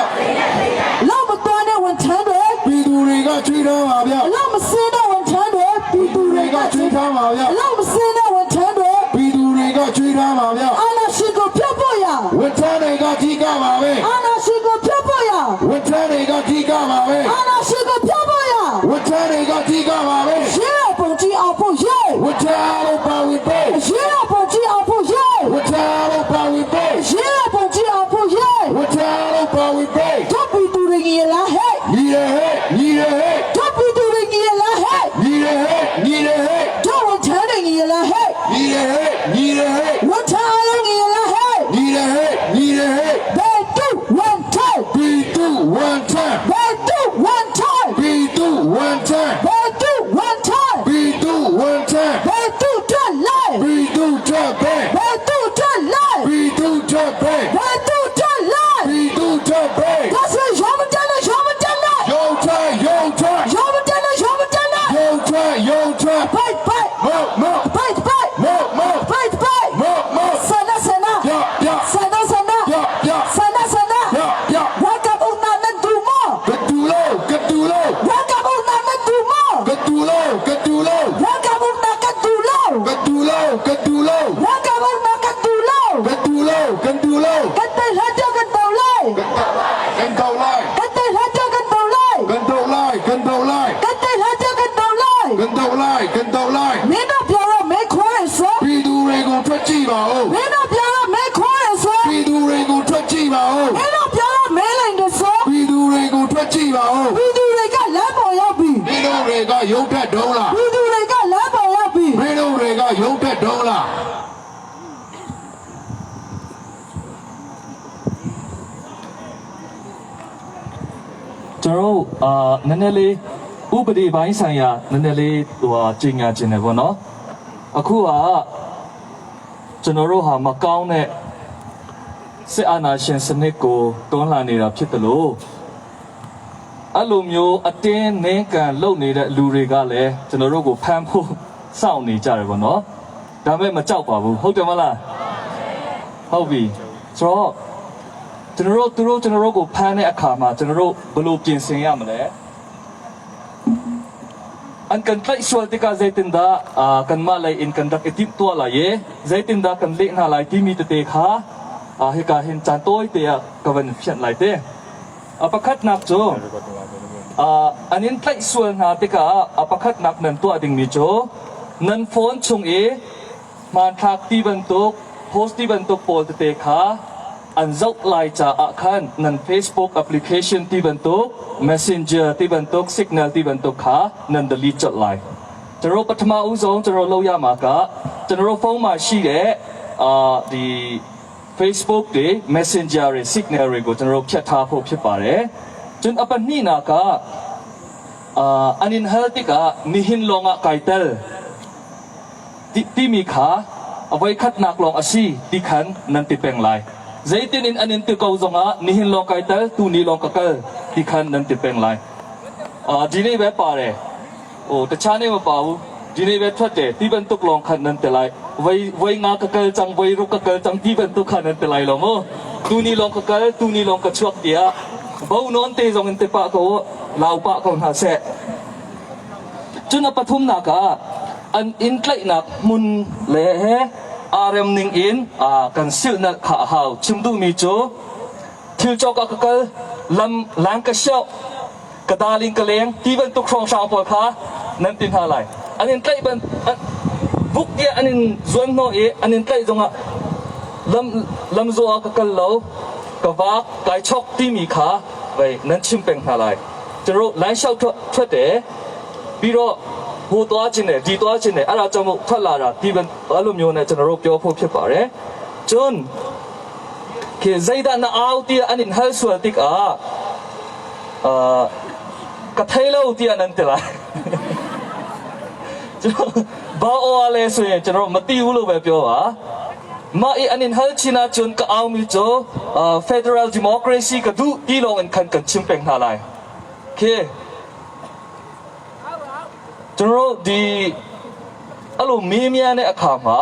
လောက်မသွားတဲ့ဝန်ထမ်းတွေ ပြည်သူတွေကချွေးထားပါဗျ အလောက်မစင်းတဲ့ဝန်ထမ်းတွေ ပြည်သူတွေကချွေးထားပါဗျ အလောက်မစင်းတဲ့ဝန်ထမ်းတွေ ပြည်သူတွေကချွေးထားပါဗျ အာနာရှင်ကိုဖျက်ဖို့ရ ဝန်ထမ်းတွေကကြီးကပါပဲ အာနာရှင်ကိုဖျက်ဖို့ရ ဝန်ထမ်းတွေကကြီးကပါပဲ အာနာရှင်ကိုဖျက်ဖို့ရ ဝန်ထမ်းတွေကကြီးကပါပဲ ရှင်းတော့ပုံကြည့်အောင်ဖို့ရဲ ဝန်ထမ်းအားလုံးပါဝင်ပေး ရှင်းတော့ပုံကြည့်အောင်ဖို့ရဲ ဝန်ထမ်းအားလုံးပါဝင်ပေး ရှင်းတော့ပုံကြည့်အောင်ဖို့ရဲ ဝန်ထမ်းအားလုံးပါဝင်ပေး တို့ပြည်သူတွေကြီးလားဟဲ့ ညီရဟဲ့ညီရဟဲ့ တို့ပြည်သူတွေကြီးလားဟဲ့ ညီရဟဲ့ညီရဟဲ့ တို့ဝန်ထမ်းတွေကြီးလားဟဲ့ ညီရဟဲ့ညီရဟဲ့ ဝန်ထမ်းအားလုံးကြီးလားဟဲ့ ညီရဟဲ့ညီရဟဲ့ ဘယ်တူဝဲ duh lo. Kan tei hlan tiang kan do lai. Kan do lai. Kan tei hlan tiang kan do lai. Kan do lai. Kan do lai. ကန်တေးလှတဲ့ကန်တော်လိုက် ကန်do လိုက်ကန်do လိုက် မင်းတို့ပြောတော့မဲခွာရဆို ပြည်သူတွေကိုထွက်ကြည့်ပါဦး မင်းတို့ပြောတော့မဲခွာရဆို ပြည်သူတွေကိုထွက်ကြည့်ပါဦး မင်းတို့ပြောတော့မဲလိန်တယ်ဆို ပြည်သူတွေကိုထွက်ကြည့်ပါဦး ပြည်သူတွေကလမ်းပေါ်ရောက်ပြီ မင်းတို့တွေကရုံတက်တုံးလား ပြည်သူတွေကလမ်းပေါ်ရောက်ပြီ မင်းတို့တွေကရုံတက်တုံးလား ကျွန်တော်တို့အာနည်းနည်းလေးဥပဒေပိုင်းဆိုင်ရာနည်းနည်းလေးဟိုဟာကြီးညာခြင်းတယ်ပေါ့နော်အခုကကျွန်တော်တို့ဟာမကောင်းတဲ့စစ်အာဏာရှင်စနစ်ကိုတွန်းလှန်နေတာဖြစ်တယ်လို့အဲ့လိုမျိုးအတင်းနင်းကန်လုပ်နေတဲ့လူတွေကလည်းကျွန်တော်တို့ကိုဖမ်းဖို့စောင့်နေကြတယ်ပေါ့နော်ဒါပေမဲ့မကြောက်ပါဘူးဟုတ်တယ်မလားဟုတ်ပြီဆိုတော့ ကျွန်တော်တို့သူတို့ကျွန်တော်တို့ကိုဖမ်းတဲ့အခါမှာကျွန်တော်တို့ဘယ်လိုပြင်ဆင်ရမလဲ An kan tlaih sual tikah zeitindah ah, kanmah lei in kan rak i timhtuah lai i zeitindah kan leh hna lai timi tete kha ah, hika hin caan tawite ah ka van fianh lai te. A pakhatnak cu ah, an in tlaih sual hna tikah a pakhatnak nan tuah dingmi cu nan phone chung i hmanthlak ti bantuk post ti bantuk pawl tete kha an zoh lai caah khan nan Facebook application ti bantuk Messenger ti bantuk Signal ti bantuk kha nan delete colh lai ကျွန်တော်ပထမဦးဆုံးကျွန်တော်လုပ်ရမှာကကျွန်တော်ဖုန်းမှာရှိတဲ့အာဒီ Facebook တွေ Messenger တွေ Signal တွေကိုကျွန်တော်တို့ဖြတ်ထားဖို့ဖြစ်ပါတယ်ကျွန်အပနိနာကအာအနင်ဟယ်တိကနိဟင်လောငါကိုင်တယ် Timi kha a voikhatnak lawng a si ti khan nan ti peng lai. Zeitin in an in ti ko zongah nihin lawng kai tel, tuni lawng ka kal ti khan nan ti peng lai. ဒီနေ့ပဲပါတယ်ဟိုတခြားနေ့မပါဘူးဒီနေ့ပဲထွက်တယ်ဒီဘန်တုကလောင်ခန်နန်တလိုက်ဝိဝိငါကကလจังဝိရုကကလจังဒီဘန်တုခန်နန်တလိုက်လောမောတူနီလောင်ကကလတူနီလောင်ကချွတ်တျာဘုံနွန်တေဇုံတေပါကောလောပါကောနာဆက် Cun a pathumnak ah an inn tlaihnak hmun le he aa rem ning in kan silhnalh kha a hau. Chim duhmi cu thil cawk ah ka kal, lam lang ka sioh, ka darling ka leng ti bantuk hrawnghrang pawl kha nan ti hna lai. An in tlaih ban buk tiah an in zuan hnawh i an in tlaih zongah lam lam zawh ah ka kal lo, ka vak, kai chok timi kha vei nan chim peng hna lai. ကျွန်တော်တို့လမ်းလျှောက်ထွက်ထွက်တယ်ပြီးတော့ဟိုသွားခြင်းတယ်ဒီသွားခြင်းတယ်အဲ့ဒါကြောင့်မို့ထွက်လာတာဒီအဲ့လိုမျိုးနဲ့ကျွန်တော်တို့ပြောဖို့ဖြစ်ပါတယ်ကျွန်းခေဇိဒနာအောတီအနင်ဟဲဆွတိကာအာကထိုင်လို့တီအနန်တလာကျွန်တော်ဘာအော်လဲဆိုရင်ကျွန်တော်မသိဘူးလို့ပဲပြောပါမာအနင်ဟဲချီနာချွန်ကအောင်မီချို Federal Democracy ကဒူတီလောင်ကန်ကန်ချင်းပင်ထားလိုက်ခေကျွန်တော်တို့ဒီအဲ့လိုမေးမြန်းတဲ့အခါမှာ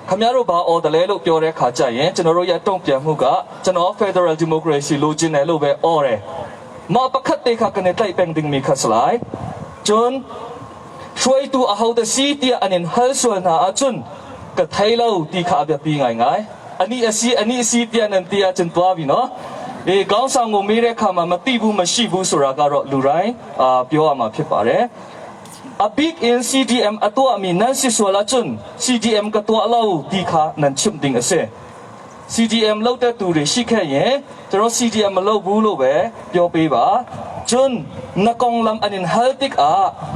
ခင်ဗျားတို့ဘာအော်တယ်လဲလို့ပြောတဲ့အခါကျရင်ကျွန်တော်တို့ရဲ့တုံ့ပြန်မှုကကျွန်တော် Federal Democracy လိုချင်တယ်လို့ပဲအော်တယ်မပခတ်တေခကနေတိုက်ပန်ဒင်းမီခဆလိုက်ကျွန်းช่วยตัวเอาแต่ซีเตียอันนี้ฮัลส่วนหาจุนก็ไทยเราตีขาแบบปีง่ายง่ายอันนี้စီအနီစီပြန်နန်တရားကျန်သွားပြီနော်အေးကောင်းဆောင်ကိုမေးတဲ့အခါမှာမသိဘူးမရှိဘူးဆိုတာကတော့လူတိုင်းအာပြောရမှာဖြစ်ပါတယ် A big in CDM အတော့အမီနန်စီဆိုလာချွန်း CDM ကတော့လောက်ဒီခါနန်ချွတ်တင်အစေ CDM လောက်တဲ့သူတွေရှိခဲ့ရင်ကျွန်တော် CDM မလုပ်ဘူးလို့ပဲပြောပေးပါကျွန်းနကောင်လမ်အနင်ဟယ်တစ်အာ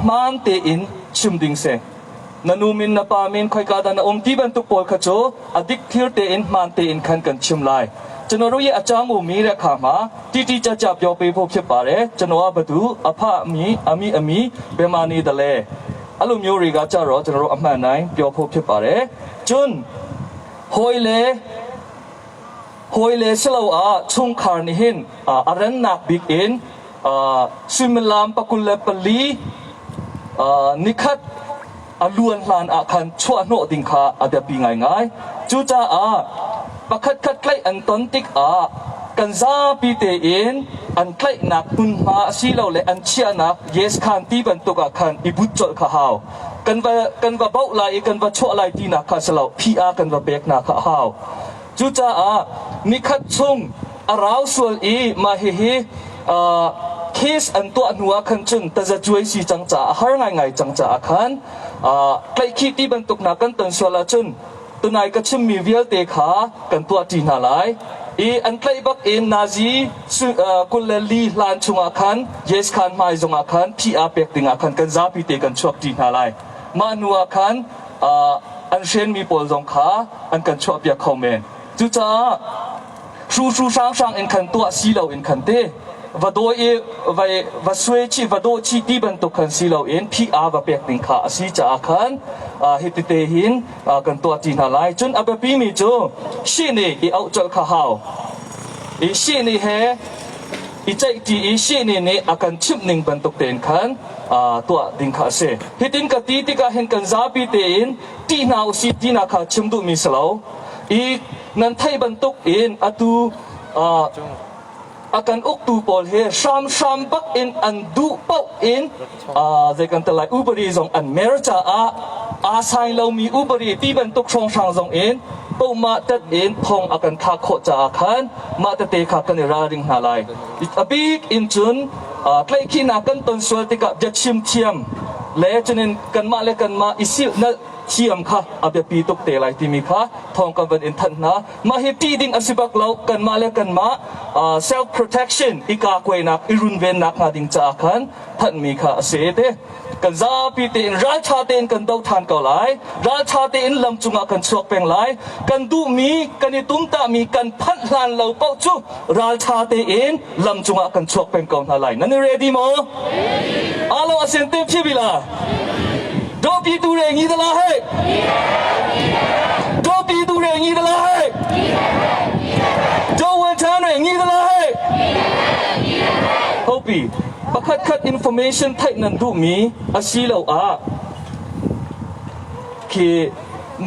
မန်တေအင်ချွတ်တင်စေနနူမင်နပါမင်ခွိုင်ကာဒနာအုံတီဘန်တုပေါ်ခချိုအဒစ်သီတေအင်မန်တေအင်ခန်ကန်ချွမ်လိုက်ကျွန်တော်တို့ရဲ့အကြောင်းကိုမေးတဲ့အခါမှာတိတိကျကျပြောပေးဖို့ဖြစ်ပါတယ်ကျွန်တော်ကဘသူအဖအမီအမိအမီဘယ်မှာနေတယ်လဲအဲ့လိုမျိုးတွေကကြတော့ကျွန်တော်တို့အမှန်တိုင်းပြောဖို့ဖြစ်ပါတယ်ကျွန်းဟိုလေဟိုလေစလောအချုံခါနိဟင်အရန်နက်ဘစ်အင်ဆွိမလမ်ပကုလပလီနိခတ်အလူန်လန်အခန်ချွတ်နို့တင်ခါအဒပီငိုင်ငိုင်ကျူကြအာပခတ်ခတ်လိုက်အန်တန်tik အာကန်ဇာပီတေအင်အန်လိုက်นักปุนมาစီလောလေအန်ချီนัก yes ခန်တီဘန်တုကခန်อิบุจอခฮาวกันว่ากันว่าเบาลายกันว่าชั่วลายตีนักคาสลา PR กันว่าเบกนักฮาว Cucaah nikhat chung a rau sual i mah hihi case an tuah hnu ah khan cun tazacuai si cang caah a har ngaingai cang caah khan tlaihkhih ti bantuk hna kan ton sual ahcun tunai ka chimmi vialte kha kan tuah ṭi hna lai. I an tlaih bak in nazi 24 hlan chungah khan Yes Khan hmai zongah khan PR pek dingah khan kan zapi te kan chuak ṭi hna lai. Mah hnu ah khan an hrenmi pawl zong kha an kan chuahpiak kho men. Cucaah hruhru hranghrang in khan tuah si lo in khan te va dawi i vai va suai chih va dawh chih ti bantuk khan si lo in PR va pek ding kha a si caah khan hi tete hin kan tuah ṭi hna lai. Cun a biapi mi cu shihni i auh colh kha hau. I shihni he i ceihṭi i shihni nih a kan chimh ning bantuk tein khan tuah ding kha a si. Hitin ka ti tikah hin kan zapi tein ṭih hna usih tinak kha chim duhmi si lo. I nan theih bantuk in atu a kan uktu pawl hi hramhram bak in an duh paoh in zei kan ti lai ubari zong an mer caah aa sai lomi ubari ti bantuk hrawnghrang zong in pohmah tat in thong a kan thlak khawh caah khan mah tete kha kan i ralring hna lai. A bik in cun tlaihkhihnak kan ton sual tikah biachim thiam le cunin kanmah le kanmah i silhnalh thiam kha a biapi tuk te lai timi kha thawng kan van in thanh hna. Mah hi ṭih ding a si bak lo. Kanmah le kanmah self protection i kakuainak i runvennak hnga ding caah khan thanhmi kha a si te. Kan zapi tein ralṭha tein kan do ṭhan ko lai. Ralṭha tein lam cungah kan chuak peng lai. Kan duhmi, kan i tumtahmi kan phanh hlan lo paoh cu ralṭha tein lam cungah kan chuak peng ko hna lai. Nan i ready maw? Alo asen te phi bila. Do pi tu re ngi dala he. Do pi tu re ngi dala he. Do wan chan re ngi dala he. Hopi pakhat khat information theih nan duhmi asiloah khi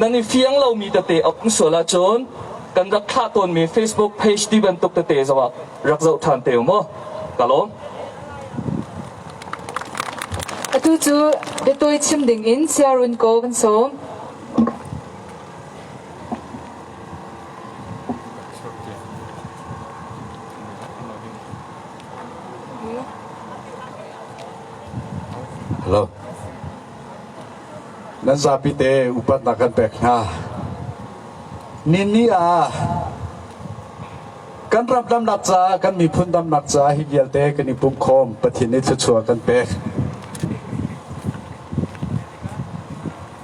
nan i fiang lomi tete a um sual ahcun kan rak thlah tawnmi Facebook page ti bantuk tete zongah rak zoh ṭhan te u mu. Ka lawm. Atu cu biatawi chim dingin Siarun Ko kan sawm. Hello. Nan zapi te upatnak kan pek hna. Nini ah kan ram damnak caah kan miphun damnak caah hi vialte kan i pumkhawm Pathian nih thluachuah kan pek.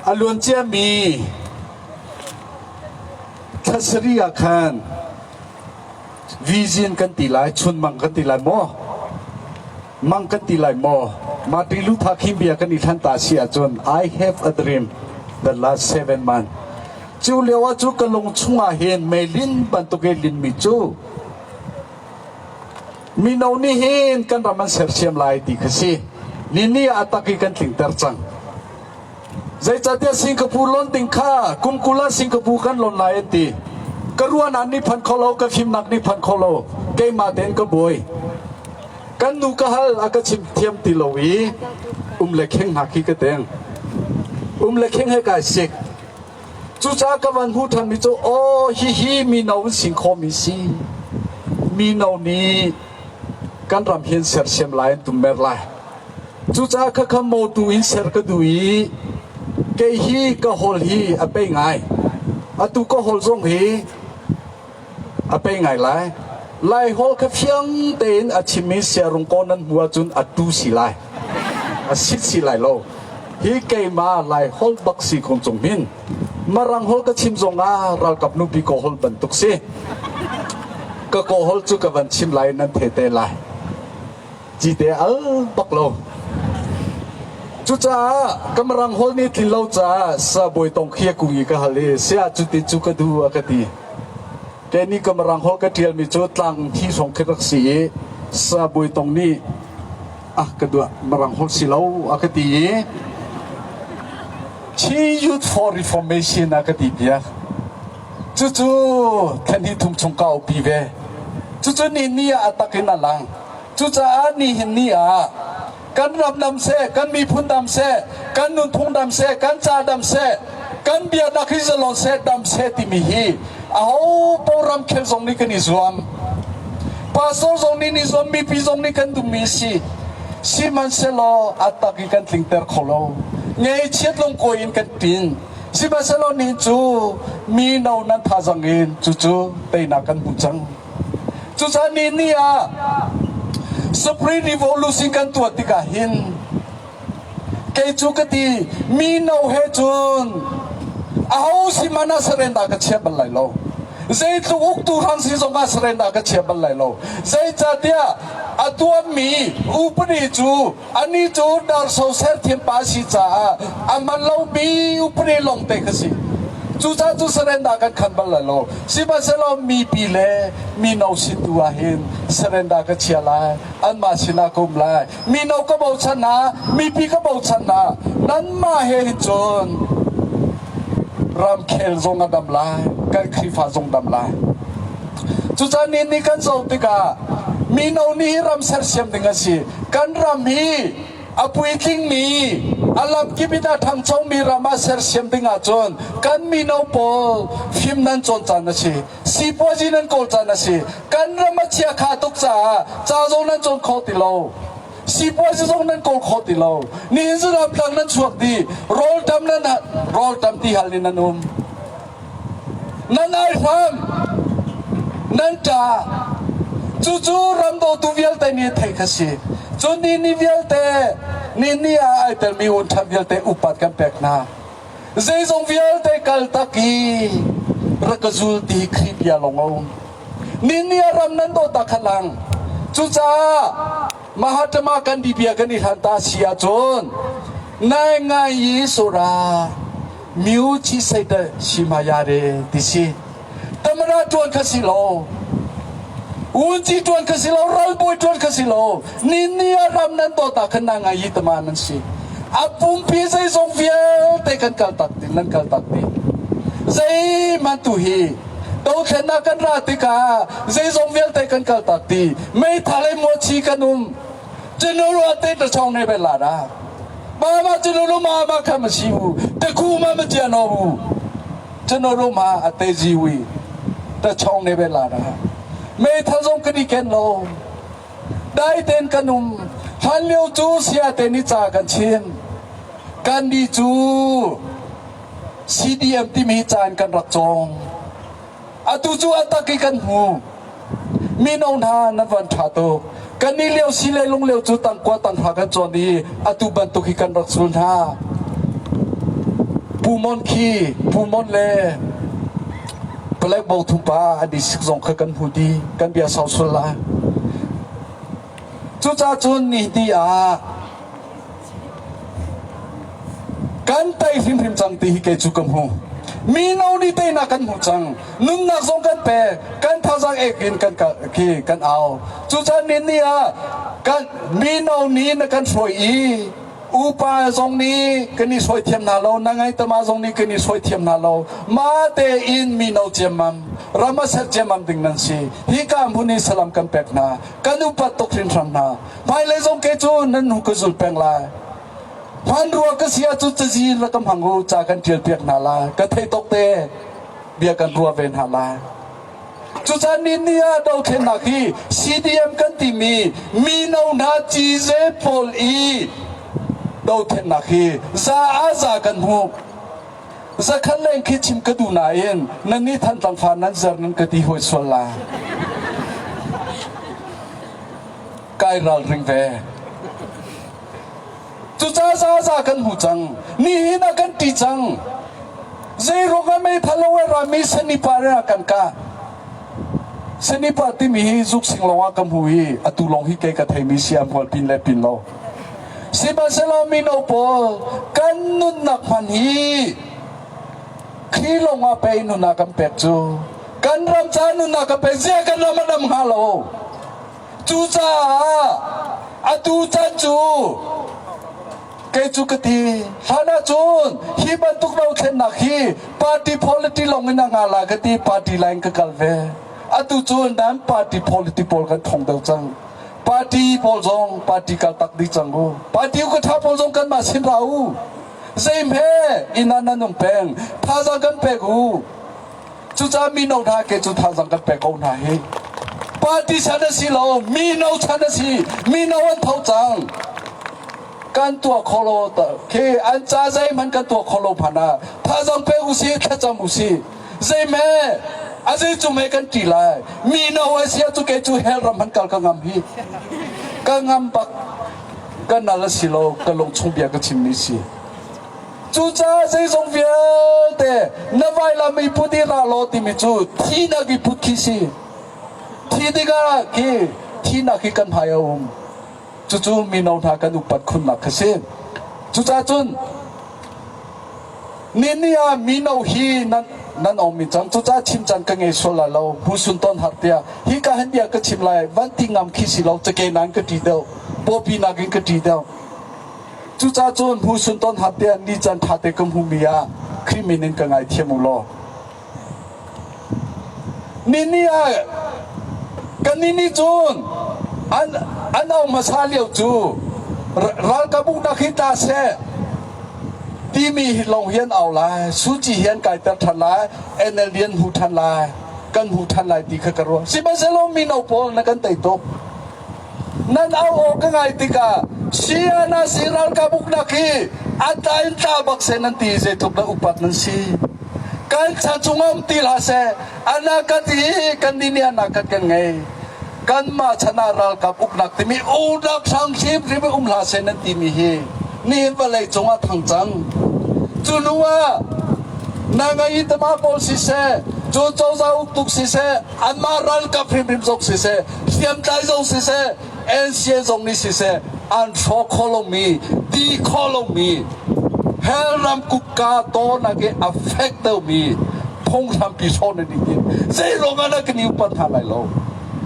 A luan ciami thla sarih ah khan Vision kan ti lai, chunmang kan ti lai maw? Mang kan ti lai maw? Martin Luther King bia kan i hlan ta si ahcun I have a dream the last 7 month. Cu lio ah cu ka lung chungah hin meilin bantuk i linmi cu mino nih hin kan ram an sersiam lai ti kha si. Ni ni ah a tak i kan tlingter cang. Zeicahtiah Singapore lon ding kha kum 20 ah Singapore kan lon lai an ti. Ka ruahnak nih phan kho lo, ka fimnak nih phan kho lo, keimah tein ka buai. Kan nu ka hal a ka chim thiam ti lo i um le kheng hna khi ka teng. Um le kheng he kai sik. Cucaah ka van hmu ṭhanmi cu aw hihi mino an sing khomi si. Mino nih kan ram hin sersiam lai an tum mer lai. Cucaah khakha mawtu in ser ka duh i kei hi ka hawl hi a pei ngai. Atu ka hawl zong hi a pei ngai lai. Lai hawl kha fiang tein a chimmi siarung kaw nan hmu ahcun a tu si lai. A sit si lai lo. Hi keimah Lai holh bak si kong cung hin Marang holh ka chim zong ah ralkap nupi kaw holh bantuk si. Ka kaw holh cu ka van chim lai nan the te lai. Cite al bak lo. Cucaah ka mirang hawl nih tlin lo caah sabawi tong khi a kung i ka hal i saya cuti cu ka duh a ka ti. Kei nih ka mirang hawl ka ṭialmi cu tlang thi hrawng khi rak si i sabawi tong nih ah ka duah mirang hawl si lo a ka ti i Chin Youth for Reformation a ka ti piak. Cucu thlen hi thum chung ka upi ve. Cucu ni ni ah a tak in a lang. Cucaah nihin ni ah kan ram dam seh, kan miphun dam seh, kan nunphung dam seh, kan ca dam seh, Kan biaknak hi zalon seh dam seh timi hi aho paoh ramkhel zong nih kan i zuam. Pastor zong nih an i zuam, mipi zong nih kan duhmi a si. Sihmanhsehlaw a tak i kan tlingter kho lo. Ngeichiat lungkuai in kan ṭin. Sihmanhsehlaw nihin cu mino nan thazang in cucu teinak kan hmu cang. Cucaah ni ni ah Supreme Revolution kan tuah tikah hin kei cu ka ti mino he cun aho si hmanh ah surrender ka chia bal lai lo. Zeitluk uktu hrang si zong ah surrender ka chia bal lai lo. Zeicahtiah a tuahmi upadi cu anih cu darso serthiam pa a si caah a hman lomi upadi lawngte kha si. Cucaah cu surrender kan khan bal lai lo. Sihmanhsehlaw mipi le mino sin tu ah hin surrender ka chia lai. Anmah sinah ka um lai. Mino ka bochan hna, mipi ka bochan hna. Nanmah he hin cun ramkhel zong a dam lai, kan Khrihfa zong dam lai. Cucaah ni ni kan zoh tikah mino nih hi ram sersiam ding a si. Kan ram hi a puitlingmi, a lamkip in a ṭhangchomi ram ah sersiam ding ahcun kan mino pawl fim nan cawn caan a si. Sipuazi nan kawl caan a si. Kan ram a chiakha tuk caah ca zong nan cawn kho ti lo. Sipuazi zong nan kawl kho ti lo. Nihin cu ramtlang nan chuak dih. Rawlṭam nan rawlṭam ti hal in nan um. Nan aihram, nan ṭah. Cucu ram dawtu vialte nih theih kha si. Cun ni ni vialte, ni ni ah ai telmi un ṭhat vialte upat kan pek hna. Zeizong vialte kal tak i rak ka zul ti Khrih bia lawng a um. Ni ni ah ram nan dawt ah kha lang. Cucaah Mahatma Gandhi bia kan i hlan ta si ahcun nai ngai yi sura မျိုးချီစိတ်တဲ့ရှိမှရတယ်ဒီစီတမရတွန်ခစီလောဦးကြီးတွန်ခစီလောရောပွေတွန်ခစီလောနိနီယရမ်နန်တော့တာခနာငါယီတမနန်စီအပုံပိစိဆုံးဖျဲတေကန်ကလตักตินันကလตักติဇိမန်တူဟီတောထနာကန်ရာတိကာဇေဇုံဝဲတေကန်ကလตักติမေထာလေမောချီကနုံကျွန်တော်တို့အတိတ်တစ်ချောင်းနဲ့ပဲလာတာ ဘာမှကျွန်တော်တို့မှာမခံမရှိဘူးတခုမှမကြံတော့ဘူးကျွန်တော်တို့မှာအသေးစီဝီတချောင်းနေပဲလာတာမေထဆုံးကတိကဲလောဒိုင်တန်ကနုံဟန်လျိုကျူဆရာတဲ့နိချာကန်ချင်းကန်ဒီကျူ CDM တိမီချန်ကန်รักจงအတူကျူအတကိကန်ဟူမင်းအောင်ဟာနဝန်ထတော့ กันนี่เลี้ยวสีเลยลงเลี้ยวจูตังกว่าตังหากันจอนี้อตุบันตุกิกันรักสุนทาปูมอนคีปูมอนเลปลกบอกทุปาอดีสิกซงขกันหูดีกันเบียสาวสุลาจูจ้าจุนนี่ดีอากันไตริมริมจังตีเกจูกำหูมีโนนี่เตนะกันหูจังนุ่นนักซงกันเปกันทาจังเอกินกันคีกันเอาจูจ้านี่นี่อ่ะกันมีโนนี่นะกันช่วยอีอุปาซงนี้กันนี่ช่วยเทียมนาโลนางไงตมาซงนี้กันนี่ช่วยเทียมนาโลมาเตอินมีโนเจมัมรามาเซเจมัมดิงนันซีฮิกามพุนีสลัมกันเป็กนากันอุปตกรินทรัมนาไปเลยซงเกจูนั่นหุกจุลเปงลาย Hman rua ka sia cu cazi la ka hmang u ca kan ṭial piak hna lai ka thei tok te bia kan ruah ve hna lai cucaan ni ni ah dothlennak hi CDM kan timi mino hna cize pawl i dothlennak hi za a za kan hmuh zakhat leng khi chim ka duh nain nan nih Thantlang fa nan zer nan ka ti hawi sual lai kai ralring ve Cucaah zaza kan hmu cang. Nihin ah kan ṭi cang. Zeiruang ah meithal lo ah rami sanipa ah kan kah. Sanipa timi hi zuk sing lawng ah ka hmu i atu lawng hi kei ka theimi si am hual pin le pin lo. Sihmanhsehlaw mino pawl kan nunnak hman hi Khrih lawng ah pei nunnak kan pek cu. Kan ram ca nunnak kan pek zia kan ram a dam hnga lo. Cucaah atu chan cu kei cu ka ti hlan ahcun hi bantuk dothlennak hi party politics lawng in a nga la ka ti party line ka kal ve atu cu nan party politics pawl kan thong deuh cang party pawl zong party kal tak dih cang u party ka tha pawl zong kanmah sin ra u. Zeihme inn ah nan um peng. Thazaang kan pek u. Cucaah mino hna ke cu thazaang kan pek ko hna hi. Party chan a si lo, mino chan a si. Mino an tho cang. Kan tuah kho lo khi an ca zeihmanh kan tuah kho lo hmanh ah thazaang pe usih, thlacam usih. Zeihme a zei cu me kan ṭi lai. Mino a si ah cu kei cu hell ram han kal ka ngam hi. Ka ngam bak. Ka nal a si lo, ka lungchung bia ka chimmi si. Cucaah zeizong vialte na vailam i put i ra law timi cu thihnak i put khi si. Thi tikah khi thihnak hi kan hmai a um. Cucu mino hna kan upat khunnak kha si. Cucaah cun nini ah mino hi nan nan om mi cang. Cucaah chim caan ka ngei sual lai lo. Busun ton har tiah hi ka han bia ka chim lai van ti ngam khi si lo cake nan ka ṭi deuh. Pawpi nakin ka ṭi deuh. Cucaah cun hmusun ton hap tiah ni caan ṭha te ka hmuhmi ah Khrih min in ka ngaithiam u law. Nini ah kan nini cun an an au hmasa lio cu ralkap uknak hi tla seh timi hi lawng hi an au lai Suci hi an kaiter ṭhan lai NLD an hmu ṭhan lai kan hmu ṭhan lai ti kha ka ruah sihmanhsehlaw mino pawl na kan tei tuk Nan au aw ka ngai tikah Siana si ralkap uknak hi a tla in tla bak seh nan ti zeitluk dah upat nan si. Kan chan chungah um ti hlah seh anakat hi kan nih nih anakat kan ngei. Kanmah chan ah ralkap uknak timi unak hrang hrimhrim um hlah seh nan timi hi nihin vawlei cungah thang cang. Cu hnu ah na ngai tama pawl siseh, cu cozah uktuk siseh, anmah ralkap hrimhrim zong siseh, hriamtlai zong siseh NCA zong nih siseh an hrawk kho lomi ti kho lomi hell ram kutka tawnak i a fek deuhmi phunghrampi hrawh nan i tim zei ruangah dah kan i upat hna lai lo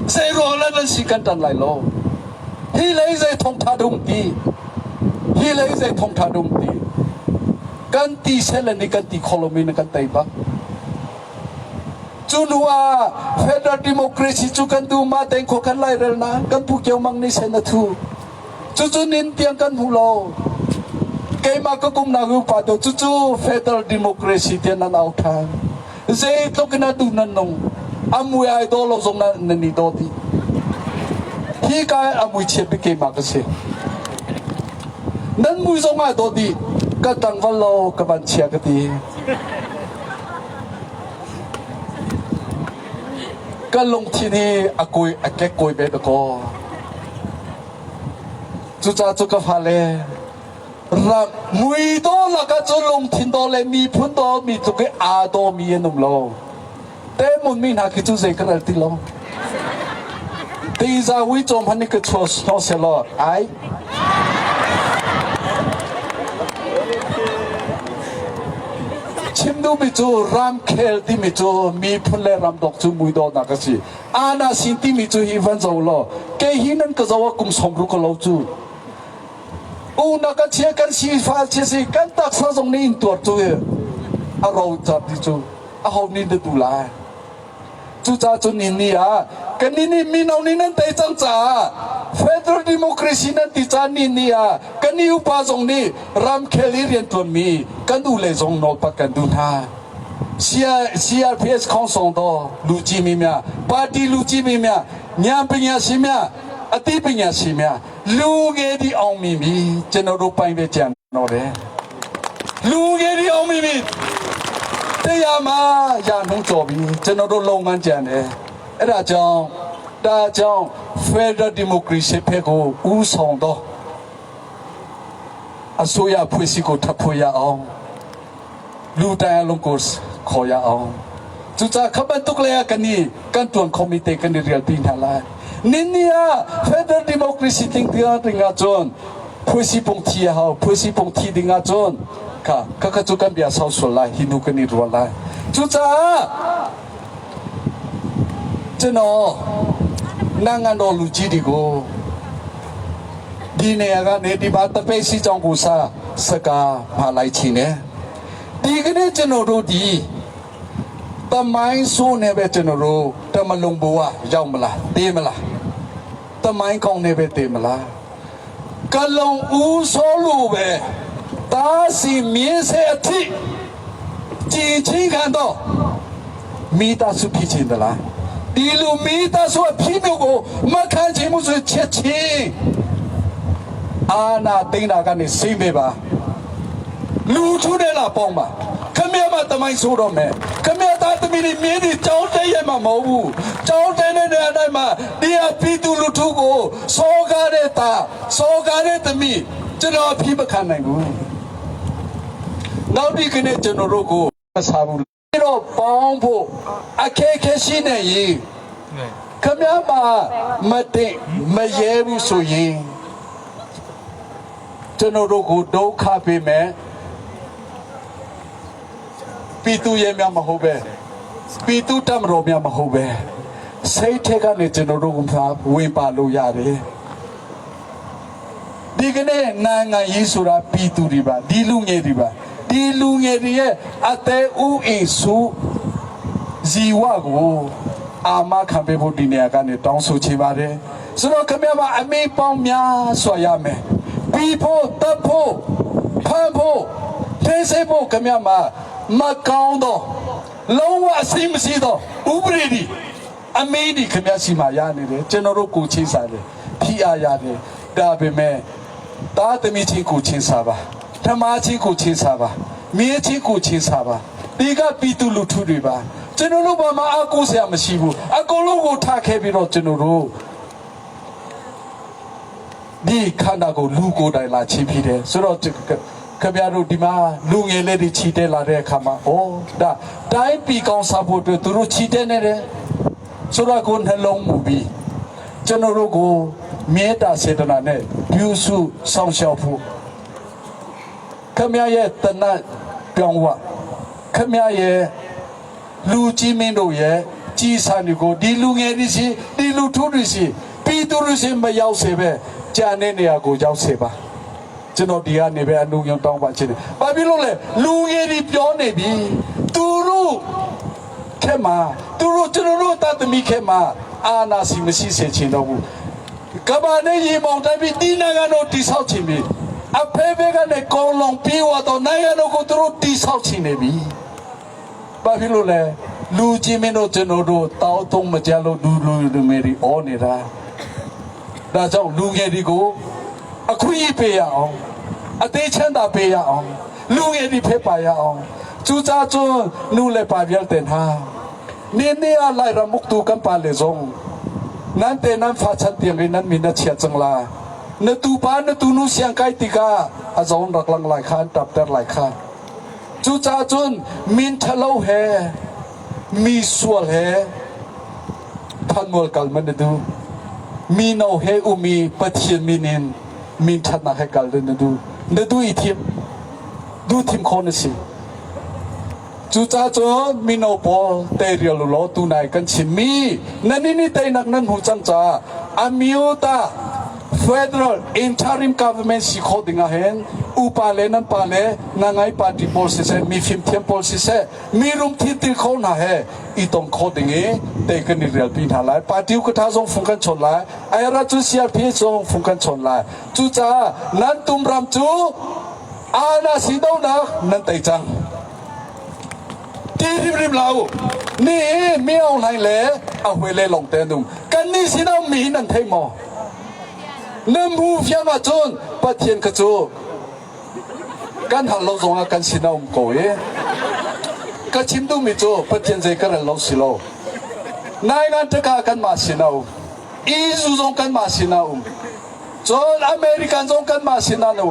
zei ruangah dah nan si kan ṭan lai lo hi lei zei thongtha dum ti hi lei zei thongtha dum ti kan ti sel le nih kan ti kho lomi na kan tei bak Cu hnu ah Federal Democracy cu kan duh ma tein khua kan lairel na kan pu Kio Mang nih sen a thu. Cucu nin tiang kan hmu lo. Keimah ka kumnak upa tu cucu Federal Democracy tiah nan au ṭhan. Zeitluk in a duh nan nung. A mui ai daw lo zong nan i daw dih. Hi ka a mui chiat bik keimah ka si. Nan mui zong ai daw dih. Ka ṭangval lo ka van chia ka ti. Ka lungthin hi a kawi a kekkawi ve dakaw. Cucaah cu ka fale ram mui daw lakah cun lungthin daw le miphun daw mi tluk i aa dawmi an um lo. Temun mi hna khi cu zei ka ral ti lo. Teiza uico hmanh nih ka chuah hnawh sehlaw ai. Chim duhmi cu ramkhel timi cu miphun le ramdok cu muidawtnak a si. Ana sin timi cu hi van zo law kei hi nan ka zo ah kum 60 ka lo cu. Una kan chia kan si fa chia si kan taksa zong nih in tuar cu a ro car ti cu a ho nih na tu lai. Cucaah cun ni ah kannih nih mino nih nan tei cang caah Federal Democracy nan ti caan ni ni ah kannih upa zong nih ramkhel i rianṭuanmi kan u le zong nawlpat kan duh hna. CRPH khawngsawng daw lu ci mi mia party lu ci mi mia nyam pinya si mia ati pinya si mia lu nge di ong mi mi cheno ru paing ve chiang no re လူငယ်ဒီအောင်မိမိတရားမှာရာနှုံးကြော်ပြီးကျွန်တော်တို့လုပ်ငန်းကြံတယ်အဲ့ဒါကြောင့်ဒါကြောင့် Federal Democracy ဖက်ကိုဦးဆောင်တော့အစိုးရဖွဲ့စည်းကိုထပ်ဖွဲ့ရအောင်လူတိုင်းအလုံးကိုခေါ်ရအောင်သူကြခပတ်တုကလေကနီကန်တွန်ကွန်မီတေကန်ရီယယ်ပင်းထားလာနင်းနီယာ Federal Democracy တင်တရားတင်ငါချွန် ဖွဲ့စည်းပုံထီဟောဖွဲ့စည်းပုံထီding ahcun kha kha kha cu kan bia sau sual lai hi nu kan i rual lai cucaah ကျွန်တော်နိုင်ငံတော်လူကြီးတွေကိုဒီနေရာကနေဒီမှာတပိတ်စီကြောင့်ကိုစားစကားမှာလိုက်ချင်တယ်ဒီကနေ့ကျွန်တော်တို့ဒီတမိုင်းဆိုးနေပဲကျွန်တော်တို့တမလုံဘဝရောက်မလားတေးမလားတမိုင်းကောင်းနေပဲတေးမလား ကလုံဦးဆိုးလို့ပဲ တာစီမြင်းစေအထိကြည်ချင်းခံတော့မိသားစုဖြစ်ချင်သလားဒီလူမိသားစုအဖြစ်မျိုးကိုမခံချင်မှုဆိုချက်ချင်းအာနာသိန်းတာကနေစိမ့်ပေးပါလူထုတဲ့လာပေါင်းပါခမရမတမိုင်းဆိုတော့မယ်ခမရသားသမီးတွေမြင်းတွေကြောင်းတဲ့ရမှာမဟုတ်ဘူးကြောင်းတဲ့တဲ့နေရာတိုင်းမှာဒီအပီသူလူထုကိုစောကားတဲ့တာစောကားတဲ့သမီးကျွန်တော်အဖြစ်မခံနိုင်ဘူးနောက်ဒီကနေ့ကျွန်တော်တို့ကိုမစားဘူးပြီးတော့ပေါင်းဖို့အခက်အခဲရှိနေရင်ခမရမမတင်မရဲဘူးဆိုရင်ကျွန်တော်တို့ကိုဒုက္ခပေးမယ် ပီတူရဲများမဟုတ်ပဲပီတူတမတော်များမဟုတ်ပဲစိတ်ထက်ကနေကျွန်တော်တို့ကဝင်ပါလို့ရတယ်ဒီကနေ့နိုင်ငံရေးဆိုတာပီတူတွေပါဒီလူငယ်တွေပါဒီလူငယ်တွေရဲ့အသေးဥအိစုဇီဝကိုအာမခံပေးဖို့ဒီနေရာကနေတောင်းဆိုချင်ပါတယ်ဆိုတော့ခင်ဗျားမအမေပေါင်းများစွာရမယ်ပြီးဖို့တပ်ဖို့ဖန်ဖို့သိစေဖို့ခင်ဗျားမမကောင်းတော့လုံးဝအစိမရှိတော့ဥပဒေဒီအမေဒီခင်ဗျားစီမှာရနေတယ်ကျွန်တော်တို့ကိုချင်းစားတယ်ဖိအားရတယ်ဒါပေမဲ့တာသမီချင်းကိုချင်းစားပါဓမ္မချင်းကိုချင်းစားပါမြေချင်းကိုချင်းစားပါဒီကပီတူလူထုတွေပါကျွန်တော်တို့ဘာမှအကူဆရာမရှိဘူးအကုန်လုံးကိုထားခဲ့ပြီးတော့ကျွန်တော်တို့ ဒီခန္ဓာကိုလူကိုယ်တိုင်လာချီးဖြစ်တယ်ဆိုတော့ခင်ဗျားတို့ဒီမှာလူငယ်လေးတွေချီတက်လာတဲ့အခါမှာဩဒါတိုင်းပြည်ကောင်းစားဖို့အတွက်သူတို့ချီတက်နေတယ်ဆိုတော့ကိုယ်နှလုံးမူပြီးကျွန်တော်တို့ကိုမေတ္တာစေတနာနဲ့ပြုစုဆောင်ရှောက်ဖို့ခင်ဗျားရဲ့တဏတ်ပြောင်းဝခင်ဗျားရဲ့လူကြီးမင်းတို့ရဲ့ကြီးစံတွေကိုဒီလူငယ်တွေစီဒီလူထုတွေစီပြည်သူတွေစီမရောက်စေပဲကြာတဲ့နေရာကိုရောက်စေပါကျွန်တော်ဒီကနေပဲအနုညွန်တောင်းပါချင်တယ်။ဘာဖြစ်လို့လဲလူငယ်တွေပြောနေပြီသူတို့ ခက်မှာသူတို့ကျွန်တော်တို့တတ်သမီးခက်မှာအာနာစီမရှိစေချင်တော့ဘူးကဘာနဲ့ရေမောင်တိုင်းပြီးဒီနိုင်ငံတို့တိဆောက်ချင်ပြီအဖေဖေကနေကုံလုံးပြေးသွားတော့နိုင်ငံတို့ကိုသူတို့တိဆောက်ချင်နေပြီဘာဖြစ်လို့လဲလူချင်းမင်းတို့ကျွန်တော်တို့တောင်းတုံးမကြလို့လူလူလူမေရီအောနေတာဒါကြောင့်လူငယ်တွေကိုအခွင့်အရေးပေးရအောင်အသေးချမ်းသာပေးရအောင်လူငယ်တွေဖက်ပါရအောင်ကျူးစားကျွန်းနူလေပါပြတဲ့ဟာ နေနေအလိုက်ရမုတ်တူကံပါလေဇုံနန်တေနန်ဖာချန်တင်ရနန်မီနချာချงလာနတူပါနတူနုဆီယံကိုင်တိကအဇုံรักลังหลายคันตับเตอร์หลายคันจูจ้าจุนมินทะเลาเฮมีส่วนเฮทันมวลกัลมันดูมีโนเฮอุมีปะเทียนมีนินมินทัดนาให้กัลนดูนดูอีทิมดูทิมคนสิ จูจ้าจนมีโนปอเตเรียลโลตูนายกันชิมีนั่นนี่นี่เตนักนั่นหูจังจ้าอามิวตา Federal Interim Government สิโคดิงาเห็นอุปาเลนันปาเลนางไงปาติปอลสิเซมีฟิมเทียมปอลสิเซมีรุมทิติโคนาเฮอีตงโคดิงเอเตกันนี่เรียลปีนาลายปาติวกะทาซงฟุงกันชนลายไอราจูซีอาร์พีซงฟุงกันชนลายจูจ้านันตุมรำจูอาณาสิโดนักนันเตจัง တီးริมလာနေမင်းအောင်လိုက်လေအဝေလေလုံတဲ့နုကန်နီစီတော့မင်းနန်ထိမောနမူဖျာမချွန်ပတ်ထင်ကချိုကန်ဟာလောဆောင်ကန်စီနောကိုေကချင်းတူမီချိုပတ်ထင်စေကရလောစီလောနိုင်ငံတကာကန်မာစီနောအီဇူဇုံကန်မာစီနောဇွန်အမေရိကန်ဇုံကန်မာစီနာနု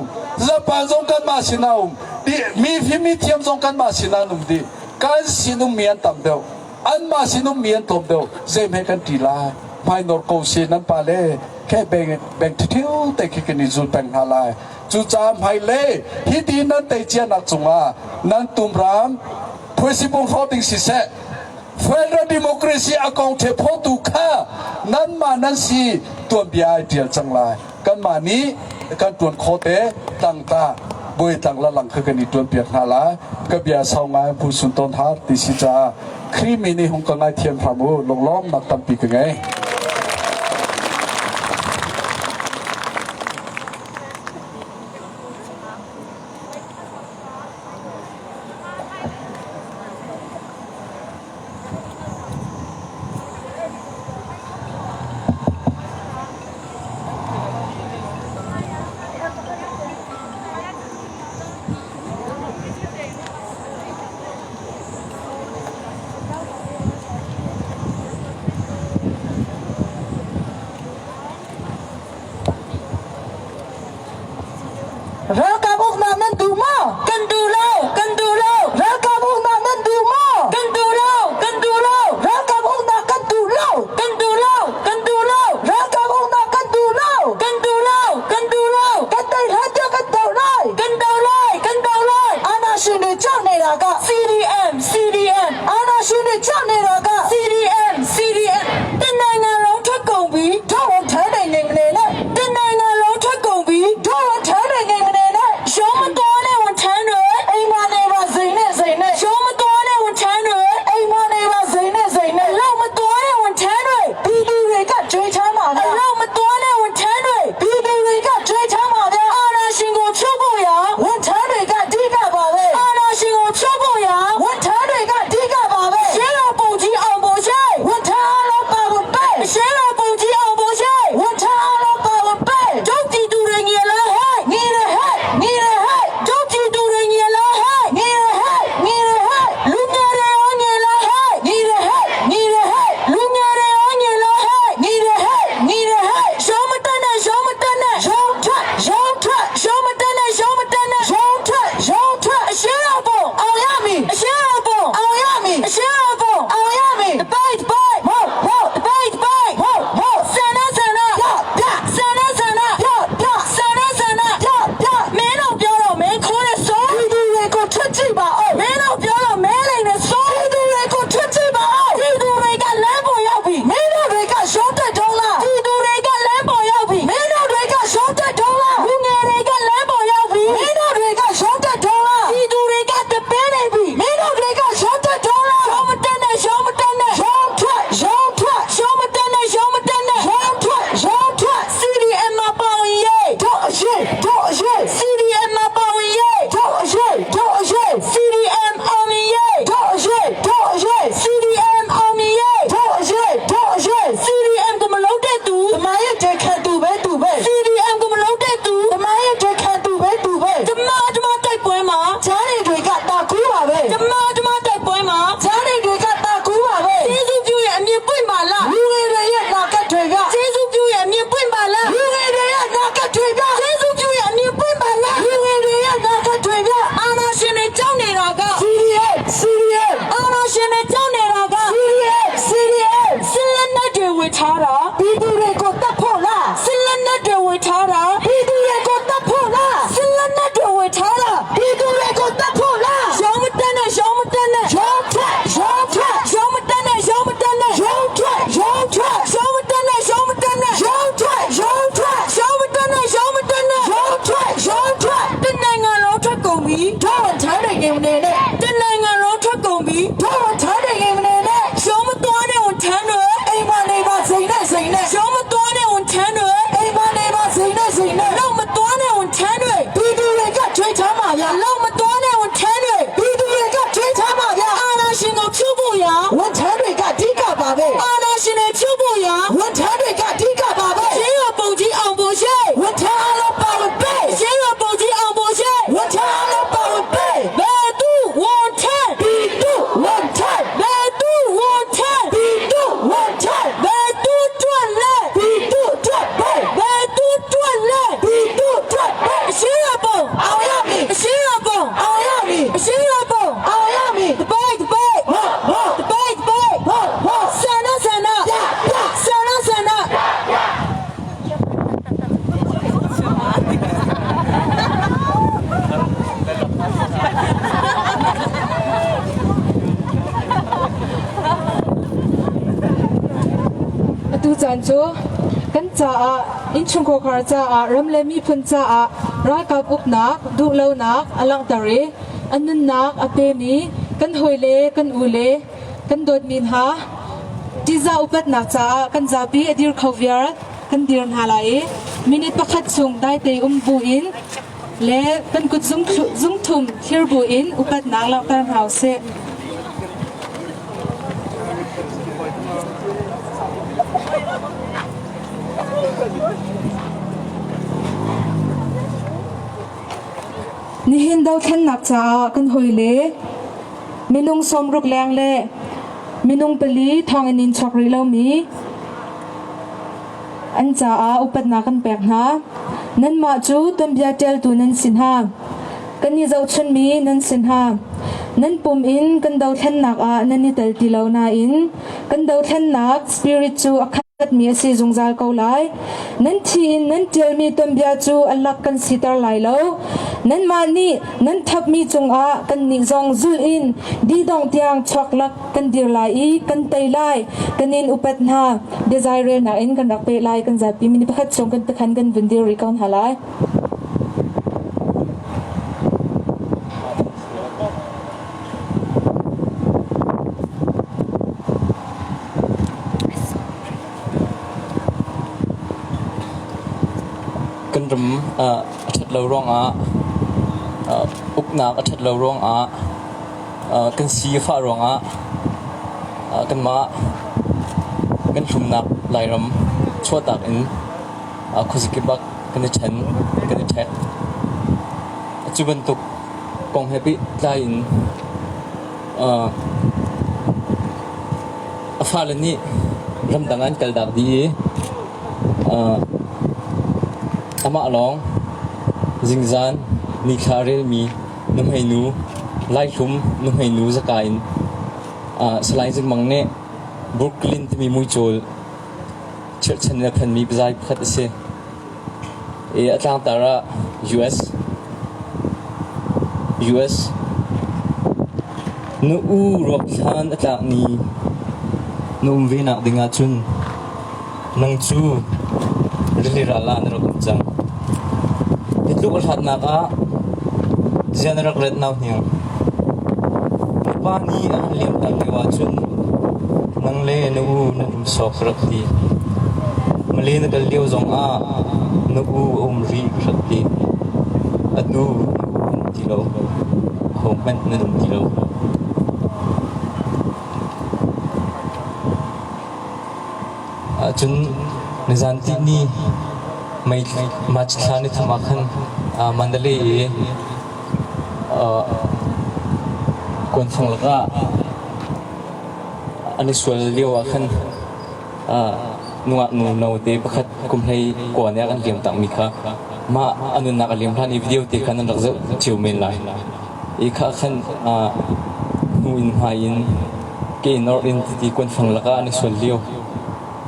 ဂျပန်ဇုံကန်မာစီနောဒီမီဖီမီတီယမ်ဇုံကန်မာစီနာနုဒီ kan sinum mian tam deuh an ma sinum mian tom deuh zem he kan ti la mai nor ko si nan pa le khe beng beng thiu te khi kan zul peng ha lai chu cha mai le hi ti nan te chia nak chunga nan tum ram phoi si pong pho ting si se Federal Democracy akong the pho tu kha nan ma nan si tuan bia tial chang lai kan ma ni kan tuan kho te tang ta ဘွေတန်လာလန်ခကနီတွန်ပြခနာလာကဗျာဆောင်ငါဖူစွန်တန်ဟာတိစီချာခရီမီနီဟုန်ကငိုင်ထျံဖာမူလုံလောမ်နတ်တမ်ပီကငယ် Kan duh lo! Kan duh lo! Ralkap uknak nan duh maw? Kan duh lo! Kan duh lo! Ralkap uknak kan duh lo! Kan duh lo! Kan duh lo! Ralkap uknak kan duh lo! Kan duh lo! Kan duh lo! Kan tei hlan tiang kan doh lai! Kan doh lai! Kan doh lai! အာဏာရှင်တွေကြောက်နေတာက CDM CDM အာဏာရှင်တွေကြောက်နေတာက CDM CDM တနိုင်ငံလုံးထွက်ကုန်ပြီထောက်ဝန်ထမ်းနိုင်နေမနေနဲ့တနိုင်ငံလုံးထွက်ကုန်ပြီထောက်ဝန်ထမ်းနိုင်နေမနေနဲ့ရုံးမတော်တဲ့ဝန်ထမ်းတွေအိမ်မနေပါစိန်နဲ့စိန်နဲ့ရုံးမတော်တဲ့ဝန်ထမ်းတွေအိမ်မနေပါစိန်နဲ့စိန်နဲ့လောက်မတော်တဲ့ဝန်ထမ်းတွေပြည်သူတွေကကြွေးချမ်းပါဗျာလောက်မတော်တဲ့ဝန်ထမ်းတွေပြည်သူတွေကကြွေးချမ်းပါဗျာအာဏာရှင်ကိုဖြုတ်ဖို့ရဝန်ထမ်းတွေကအဓိကပါပဲအာဏာရှင်ကိုဖြုတ်ဖို့ရဝန်ထမ်းတွေကအဓိကပါပဲရှင်းတော်ပုံကြီးအောင်ပေါ်ရှိဝန်ထမ်းအားလုံးပါဝင်ပဲရှင်းတော်ပုံကြီးအောင်ပေါ်ရှိဝန်ထမ်းအားလုံးပါဝင်ပဲတို့ပြည်သူတွေငယ်လားဟဲ့ငယ်ရဟဲ့ငယ်ရဟဲ့တို့ပြည်သူတွေငယ်လားဟဲ့ငယ်ရဟဲ့ငယ်ရဟဲ့လူငယ်တွေရောငယ်လားဟဲ့ငယ်ရဟဲ့ငယ်ရဟဲ့လူငယ်တွေရောငယ်လားဟဲ့ငယ်ရဟဲ့ငယ်ရဟဲ့ရှုံးမတတ်နဲ့ရှုံးမတတ်နဲ့ရုံးထွက်ရုံးထွက်ရှုံးမတတ်နဲ့ရှုံးမတတ်နဲ့ရုံးထွက်ရုံးထွက်အရှင်းတော်ပုံအောင်ရမည်အရှင်းတော်ပုံအောင်ရမည်အရှင်းတော်ပုံအောင်ရမည်တပိုက်တပိုက်ဟုတ်ဟုတ်တပိုက်တပိုက်ဟုတ်ဟုတ်ဆန္ဒဆန္ဒပြပြဆန္ဒဆန္ဒပြပြဆန္ဒဆန္ဒပြပြမင်းတို့ပြောတော့မင်းခိုးတဲ့စောပြည်သူတွေကိုထွက်ကြည့်ပါဦးမင်းတို့ပြောတော့မဲလိန်နဲ့စောပြည်သူတွေကိုထွက်ကြည့်ပါဦးပြည်သူတွေကလမ်းပေါ်ရောက်ပြီမင်းတို့တွေကရုံးတက်တုံးလားပြည်သူတွေကလမ်းပေါ်ရောက်ပြီမင်းတို့တွေကရုံးတက်တုံးလားလူငယ်တွေကလမ်းပေါ်ရောက်ပြီမင်းတို့တွေကရုံးတက်တုံးလားပြည်သူတွေကတပဲနေပြီမင်းတို့တွေကရုံးတက်တုံးလားရုံးမတက်နဲ့ရုံးမတက်နဲ့ရုံးထွက်ရုံးထွက်ရုံးမတက်နဲ့ရုံးမတက်နဲ့ရုံးထွက်ရုံးထွက် CDM မှာပါဝင်ရေးတို့အရေးတို့အရေး CDM မှာပါဝင်ရေးတို့အရေးတို့အရေး CDM အောင်မြင်ရေးတို့အရေးတို့အရေး CDM အောင်မြင်ရေးတို့အရေးတို့အရေး CDM ကမလုံးတဲ့သူတမရဲ့တဲ့ခံသူပဲသူပဲ CDM ကမလုံးတဲ့သူတမရဲ့တဲ့ခံသူပဲသူပဲဓမ္မဓမ္မတိုက်ပွဲမှာဂျားတွေတွေကတာကူးပါပဲဓမ္မဓမ္မတိုက်ပွဲမှာဂျားတွေတွေကတာကူးပါပဲကျေးဇူးပြုရဲ့အမြင်ပွင့်ပါလားလူငယ်တွေရဲ့နာကတ်တွေကကျေးဇူးပြုရဲ့အမြင်ပွင့်ပါလားလူငယ်တွေရဲ့နာကတ်တွေကကျေးဇူးပြုရဲ့အမြင်ပွင့်ပါလားလူငယ်တွေရဲ့နာကတ်တွေကအာနာရှင်တွေကြောက်နေတာက CDF CDF အာနာရှင်တွေကြောက်နေတာက CDF CDF စလက်နဲ့တွေဝေထားတာပြည်သူတွေကိုတတ်ဖို့လားစလက်နဲ့တွေဝေထားတာပြည်သူတွေကိုတတ်ဖို့လားစလက်နဲ့တွေဝေထားတာပြည်သူတွေကိုတတ်ဖို့လားရုံးမတက်နဲ့ရုံးမတက်နဲ့ရုံးထွက်ရုံးထွက်ရုံးမတက်နဲ့ရုံးမတက်နဲ့ရုံးထွက်ရုံးထွက်ရုံးမတက်နဲ့ရုံးမတက်နဲ့ရုံးထွက်ရုံးထွက်ရုံးမတက်နဲ့ရုံးမတက်နဲ့ရုံးထွက်ရုံးထွက်တနိုင်ငံလုံးထွက်ကုန်ပြီထောက်ထားတဲ့ငင်နေနဲ့တနိုင်ငံလုံးထွက်ကုန်ပြီထောက်ထားတဲ့ငင်နေနဲ့ရုံးမတော်တဲ့ဝန်ထမ်းတွေအိမ်မနေပါစိန်နဲ့စိန်နဲ့ရုံးမတော်တဲ့ဝန်ထမ်းတွေအိမ်မနေပါစိန်နဲ့စိန်နဲ့လုံမတော်တဲ့ဝန်ထမ်းတွေပြည်သူတွေကကြွေးချမ်းပါဗျာလုံမတော်တဲ့ဝန်ထမ်းတွေပြည်သူတွေကကြွေးချမ်းပါဗျာအာဏာရှင်ကိုဖြုတ်ဖို့ရာဝန်ထမ်းတွေကအဓိကပါပဲအာဏာရှင်တွေဖြုတ်ဖို့ရာဝန်ထမ်းတွေကအဓိကပါပဲရှင်းရပုံကြီးအောင်ပေါ်ရှိဝန်ထမ်းအားလုံးပါဝင်ပဲရှင်းရပုံကြီးအောင်ပေါ်ရှိဝန်ထမ်းအားလုံးပါဝင်ပဲဘယ်သူဝန်ထမ်းပြည်သူဝန်ထမ်းဘယ်သူဝန်ထမ်းပြည်သူဝန်ထမ်းဘယ်သူတွက်လဲပြည်သူတွက်ပဲဘယ်သူတွက်လဲပြည်သူတွက်ပဲရှင်းရပုံအောင်ရမည်ရှင်းရပုံအောင်ရမည်ရှင်းရပုံအောင်ရမည်တပိုက်တပိုက်ဟုတ်ဟုတ်တပိုက်တပိုက်ဟုတ်ဟုတ်ဆန္ဒဆန္ဒပြပြဆန္ဒဆန္ဒ Atu caan cu kan caah innchungkhar caah ram le miphun caah ralkap uknak duhlonak a langhter i a nunnak a pemi kan hawile kan ule kan dawtmi hna ṭihzah upatnak caah kan zapi a dir kho viar kan dir hna lai i minute pakhat chung daite um bu in le kan kut zungthum thlir bu in upatnak langhter hna usih. Nihin dothlennak caah kan hawile minung 60 leng le minung pali thawnginn in chuak rih lomi an caah upatnak kan pek hna. Nanmah cu tuanbia ṭialtu nan si hna. Kan i zohchunmi nan si hna. Nan pum in kan dothlennak ah nan i tel ti lo nain kan dothlennak spirit cu a khatmi a si zungzal ko lai. Nan thi in nan ṭialmi tuanbia cu a lak kan siter lai lo. Nanmah nih nan thapmi cungah kannih zong zulh in didong tiang chuak lak kan dir lai i kan tei lai. Kan in upat hna. Biazai relnak in kan rak peh lai. Kan zapi minute pakhat chung kan takhan kan vun dir rih ko hna lai. Kan ram a ṭhat lo ruangah uknak a ṭhat lo ruangah kan si a fah ruangah kanmah kan hlumnak Lairam chuahtak in khuazakip ah kan i ṭhen, kan i ṭhek. Cu bantuk kong he pehtlai in a fale nih ramdang an kaltak dih i amah lawng zingzan nithla a relmi nuhmeinu Laihlum nuhmeinu zaka in Salai Zing Mang nih Brooklyn timi muicawl chirhchan in a phanmi biazai pakhat a si. I a tlangtar ah US US na u ruak thlan a tlak ni na um ve nak ding ahcun nang cu rili ral ah na rak um cang. Hi tluk a hlatnak ah zia na rak ret nau hniang. Na pa nih a kan liamtak lio ahcun nang le na u nan rum sawk ka rak ti. Male na kal lio zongah na u a um rih ka rak ti. Atu na u a um ti lo. Ahohmanh nan um ti lo. Cun nizan tihni mei March thla ni thum ah khan Mandalay i kuanfang lakah an i sual lio ah khan nungak nu note pakhat kum hlei kua nih a kan liam takmi kha mah a nunnak a liam hlan i video te khan an rak zoh cio men lai. I kha khan hnu in hmai in ke in orh in titi kuanfang lakah an i sual lio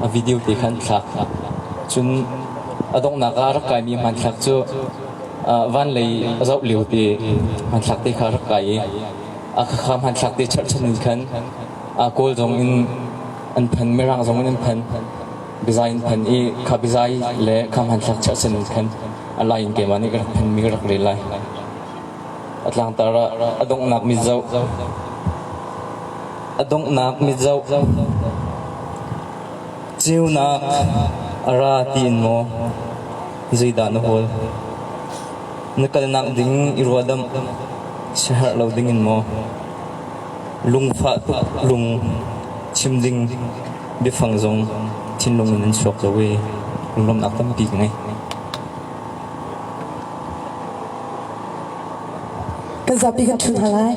a video te khan thlak. Cun a donghnak ah a rak kaimi hmanthlak cu van lei a zoh lio te hmanthlak te kha a rak kai i a khakha hmanthlak te cherhchan in khan Kawl zong in an phan Mirang zong in an phan biazai in phan i kha biazai le kha hmanthlak cherhchan in khan a lai in keimah nih ka rak phanmi ka rak rel lai. A tlangtar ah a donghnak mit zoh a donghnak mit zoh ceunak a ra tiin maw zeidah na hawl? Na kalnak ding i ruahdamh siaherh lo dingin maw? Lungfah tuk lung chim ding biafang zong thinlung in an chuak lo i lunglawmhnak tampi ka ngei. Kan zapi kan ṭhu hna lai.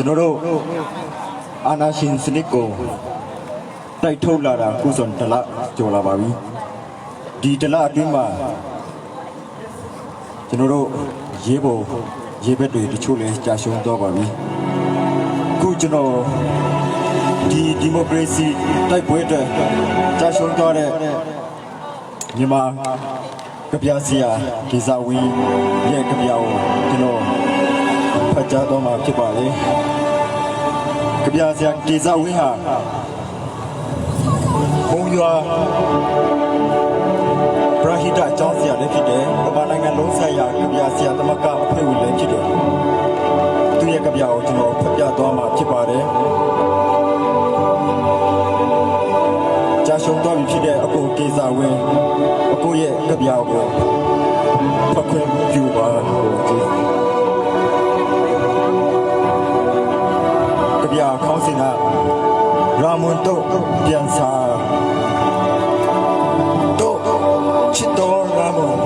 ကျွန်တော်တို့အာနာရှင်စနစ်ကိုတိုက်ထုတ်လာတာခုဆိုတလကျော်လာပါပြီဒီတလအတွင်းမှာကျွန်တော်တို့ရေးပေါ်ရေးဘက်တွေတချို့လည်းကြာရှုံးသွားပါပြီခုကျွန်တော်ဒီဒီမိုကရေစီတိုက်ပွဲအတွက်ကြာရှုံးသွားတဲ့မြန်မာကဗျာဆရာဒေဇဝင်းရဲ့ကဗျာကိုကျွန်တော်ဖတ်ကြားတော့မှာဖြစ်ပါလေကဗျာဆရာဒေဇဝင်းဟာဘုံရွာပရဟိတအကြောင်းဆရာလည်းဖြစ်တယ်။ဗမာနိုင်ငံလုံးဆိုင်ရာကဗျာဆရာသမဂ္ဂအဖွဲ့ဝင်လည်းဖြစ်တယ်။သူရဲ့ကဗျာကိုကျွန်တော်ဖတ်ပြသွားမှာဖြစ်ပါတယ်။ကြာရှုံးသွားပြီဖြစ်တဲ့အကိုကေစာဝင်းအကိုရဲ့ကဗျာကိုဖတ်ခွင့်ပြုပါကဗျာခေါင်းစဉ်ကရာမွန်တို့ပြန်စာတို့ချစ်တော်ရာမွန်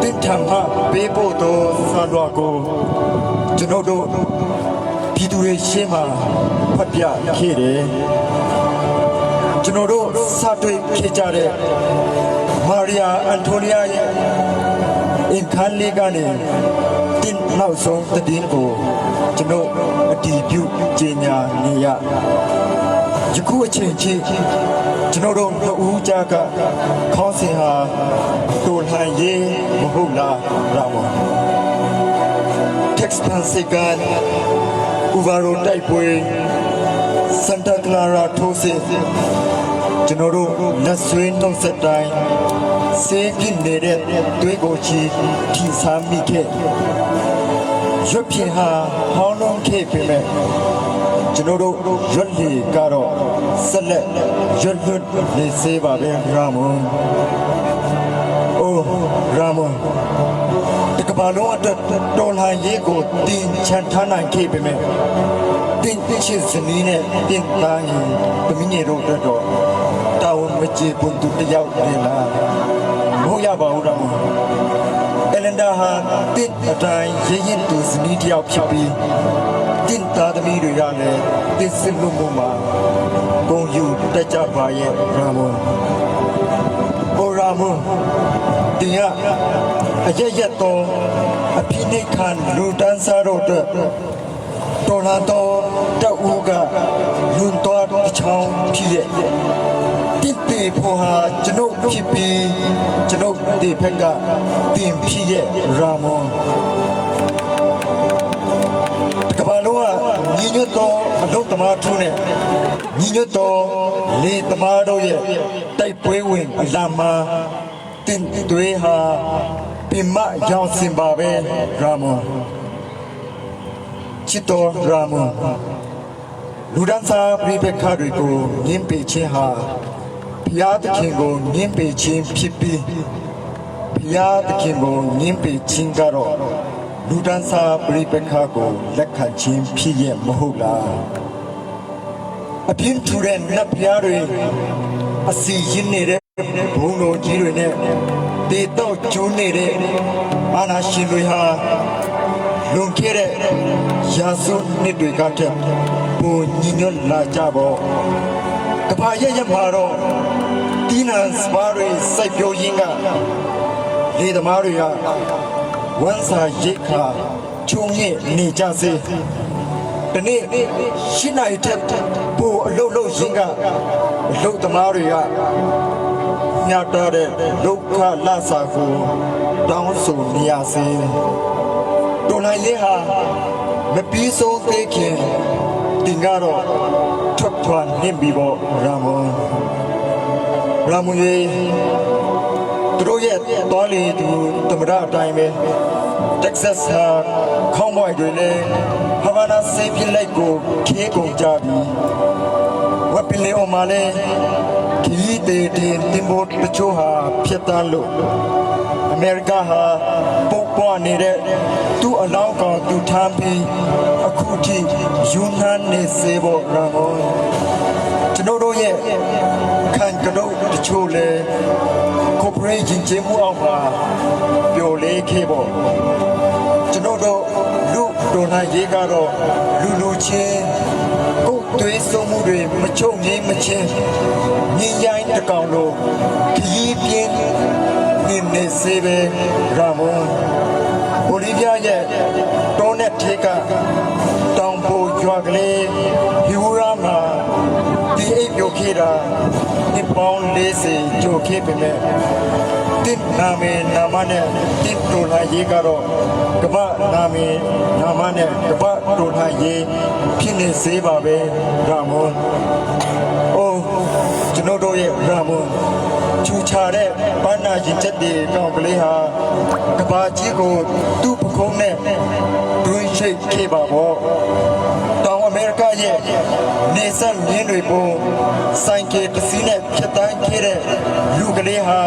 တင်ထံမှပေးဖို့တော့ဆာလွာကိုကျွန်တော်တို့ပြည်သူတွေရှင်းမှာဖတ်ပြခဲ့တယ်ကျွန်တော်တို့စတွေ့ဖြစ်ကြတဲ့မာရီယာအန်တိုနီယာရဲ့အင်ခန်းလေးကနေတင်နောက်ဆုံးတည်င်းကိုကျွန်တော်အတီးပြုကြေညာနေရယခုအချိန်ချင်းကျွန်တော်တို့နှစ်ဦးကြားကခေါင်းစဉ်ဟာတော်လှန်ရေးမဟုတ်လားရာမွန် Text ဖန်စီကန်ဥဗာရိုတိုက်ပွဲစန်တာကလာရာထိုးစစ်ကျွန်တော်တို့လက်ဆွေးနှုတ်ဆက်တိုင်းစေးပြစ်နေတဲ့တွေးကိုချီထီဆာမိခဲ့ရွက်ဖြင်ဟာဟောင်းလုံးခဲ့ပေမဲ့ကျွန်တော်တို့ရွက်လီကတော့ဆက်လက်ရွက်လွတ်နေစေပါပဲရာမွန်အိုးရာမွန်တကဘာလုံးအတွက်တော်လှန်ရေးကိုတင်ချန်ထားနိုင်ခဲ့ပေမဲ့တင်ချစ်ဇနီးနဲ့တင်သားရင်တမီးငယ်တို့အတွက်တော့တာဝန်မကျေပွန်သူတယောက်နေလားမဟုတ်ရပါဘူးရာမွန်အလန်ဒါဟာတင့်အတိုင်းရရင်သူဇနီးတယောက်ဖြစ်ပြီးတင့်သားသမီးတွေကလည်းတင့်စစ်လို့မှုမှာဂုံယူတက်ကြပါရဲ့ရာမွန်ဟိုရာမွန်တင်ရအရက်ရက်တော့အဖိနိခန်လူတန်းစားတို့အတွက်တော်လာတော့တအူးကလွန်တော်တစ်ချောင်းဖြစ်ရဲ့ တစ်တေဖို့ဟာကျွန်ုပ်ဖြစ်ပြီးကျွန်ုပ်ဒီဖက်ကတင်ဖြစ်ရဲ့ရာမွန်တကဘာလုံးကညီညွတ်တော်အလုတ်သမားထုနဲ့ညီညွတ်တော်လေသမားတို့ရဲ့တိုက်ပွဲဝင်အလာမှာတင်တွေဟာပြမရောင်စင်ပါပဲရာမွန်ချစ်တော်ရာမွန်လူဒန်းစာပြိပခါတွေကိုညင်ပေခြင်းဟာဘုရားသခင်ကိုညင်ပေခြင်းဖြစ်ပြီးဘုရားသခင်ကိုညင်ပေခြင်းကတော့လူဒန်းစာပြိပခါကိုလက်ခံခြင်းဖြစ်ရဲ့မဟုတ်လားအပြင်းထူတဲ့နတ်ဘုရားတွေအစီရင်နေတဲ့ဘုံတော်ကြီးတွေနဲ့တေတော့ကျိုးနေတဲ့အာနာရှင်တွေဟာလွန်ခဲ့တဲ့ရာစုနှစ်တွေကတည်းပိုညီညွတ်လာကြပေါ့ကဘာရရမှာတော့တီနန်စပါတွေစိုက်ပျိုးရင်းကလေသမားတွေကဝမ်းစာရိတ်ခါချုံညစ်နေကြစေဒီနေ့ရှိနိုင်တဲ့ပိုအလုတ်လုတ်ရင်းကအလုတ်သမားတွေကညတာတဲ့ဒုက္ခလဆာကိုတောင်းဆိုနေရစေတော်လိုင်းလေးဟာမပြီးဆုံးသေးခင်တင်ကတော့ထွက်ထွားနှင့်ပြီပေါ့ရာမွန်ရာမွန်ရေသူတို့ရဲ့တော်လီသူသမရအတိုင်းပဲတက္ကဆက်ဟာခေါင်းပွိုင်တွေလည်းဟဗာနာဆေးပြလိုက်ကိုခေကုန်ကြပြီဝက်ပင်လေးအောင်မလဲခီးတေတင်တင်ဖို့တချို့ဟာဖြစ်တန်းလို့အမေရိကဟာပုတ်ပွားနေတဲ့သူ့အလောင်းကောင်သူထမ်းပြီးအခုထိယူနန်းနေစေဖို့ရန်ကုန်ကျွန်တော်တို့ရဲ့ခံကတော့တချို့လဲကော်ပိုရေးချင်းချင်းမှုအောင်ပါပျော်လေးခဲ့ပေါ့ကျွန်တော်တို့လူ တော်လှန်ရေးကတော့လူလူချင်းကိုယ်သွေးဆုံးမှုတွေမချုပ်ငိမ့်မချင်းငင်းရိုင်းတကောင်လိုခရီးပြင်းနေနေစေပဲရာမွန်ဘိုလီးဗီးယားရဲ့တောနဲ့ထေကတောင်ပိုရွာကလေးဟီဝရာမှာဒီအိပ်ပြိုခဲ့တာနှစ်ပေါင်း40ကျော်ခဲ့ပေမဲ့ တစ်နာမေနာမနဲ့တစ်တော်လှန်ရေးကတော့ကမ္ဘာနာမေနာမနဲ့ကမ္ဘာတော်လှန်ရေးဖြစ်နေစေပါပဲရာမွန်အိုးကျွန်တော်တို့ရဲ့ရာမွန်ချူချာတဲ့ဘာနာရင်ချက်တွေကောင်ကလေးဟာကဘာကြီးကိုသူ့ပကုံးနဲ့တွင်းရှိတ်ခဲ့ပါပေါ့တောင်အမေရိကရဲ့နေဆက်မြင်းတွေပေါ်ဆိုင်ကယ်တစ်စီးနဲ့ဖြတ်တန်းခဲ့တဲ့လူကလေးဟာ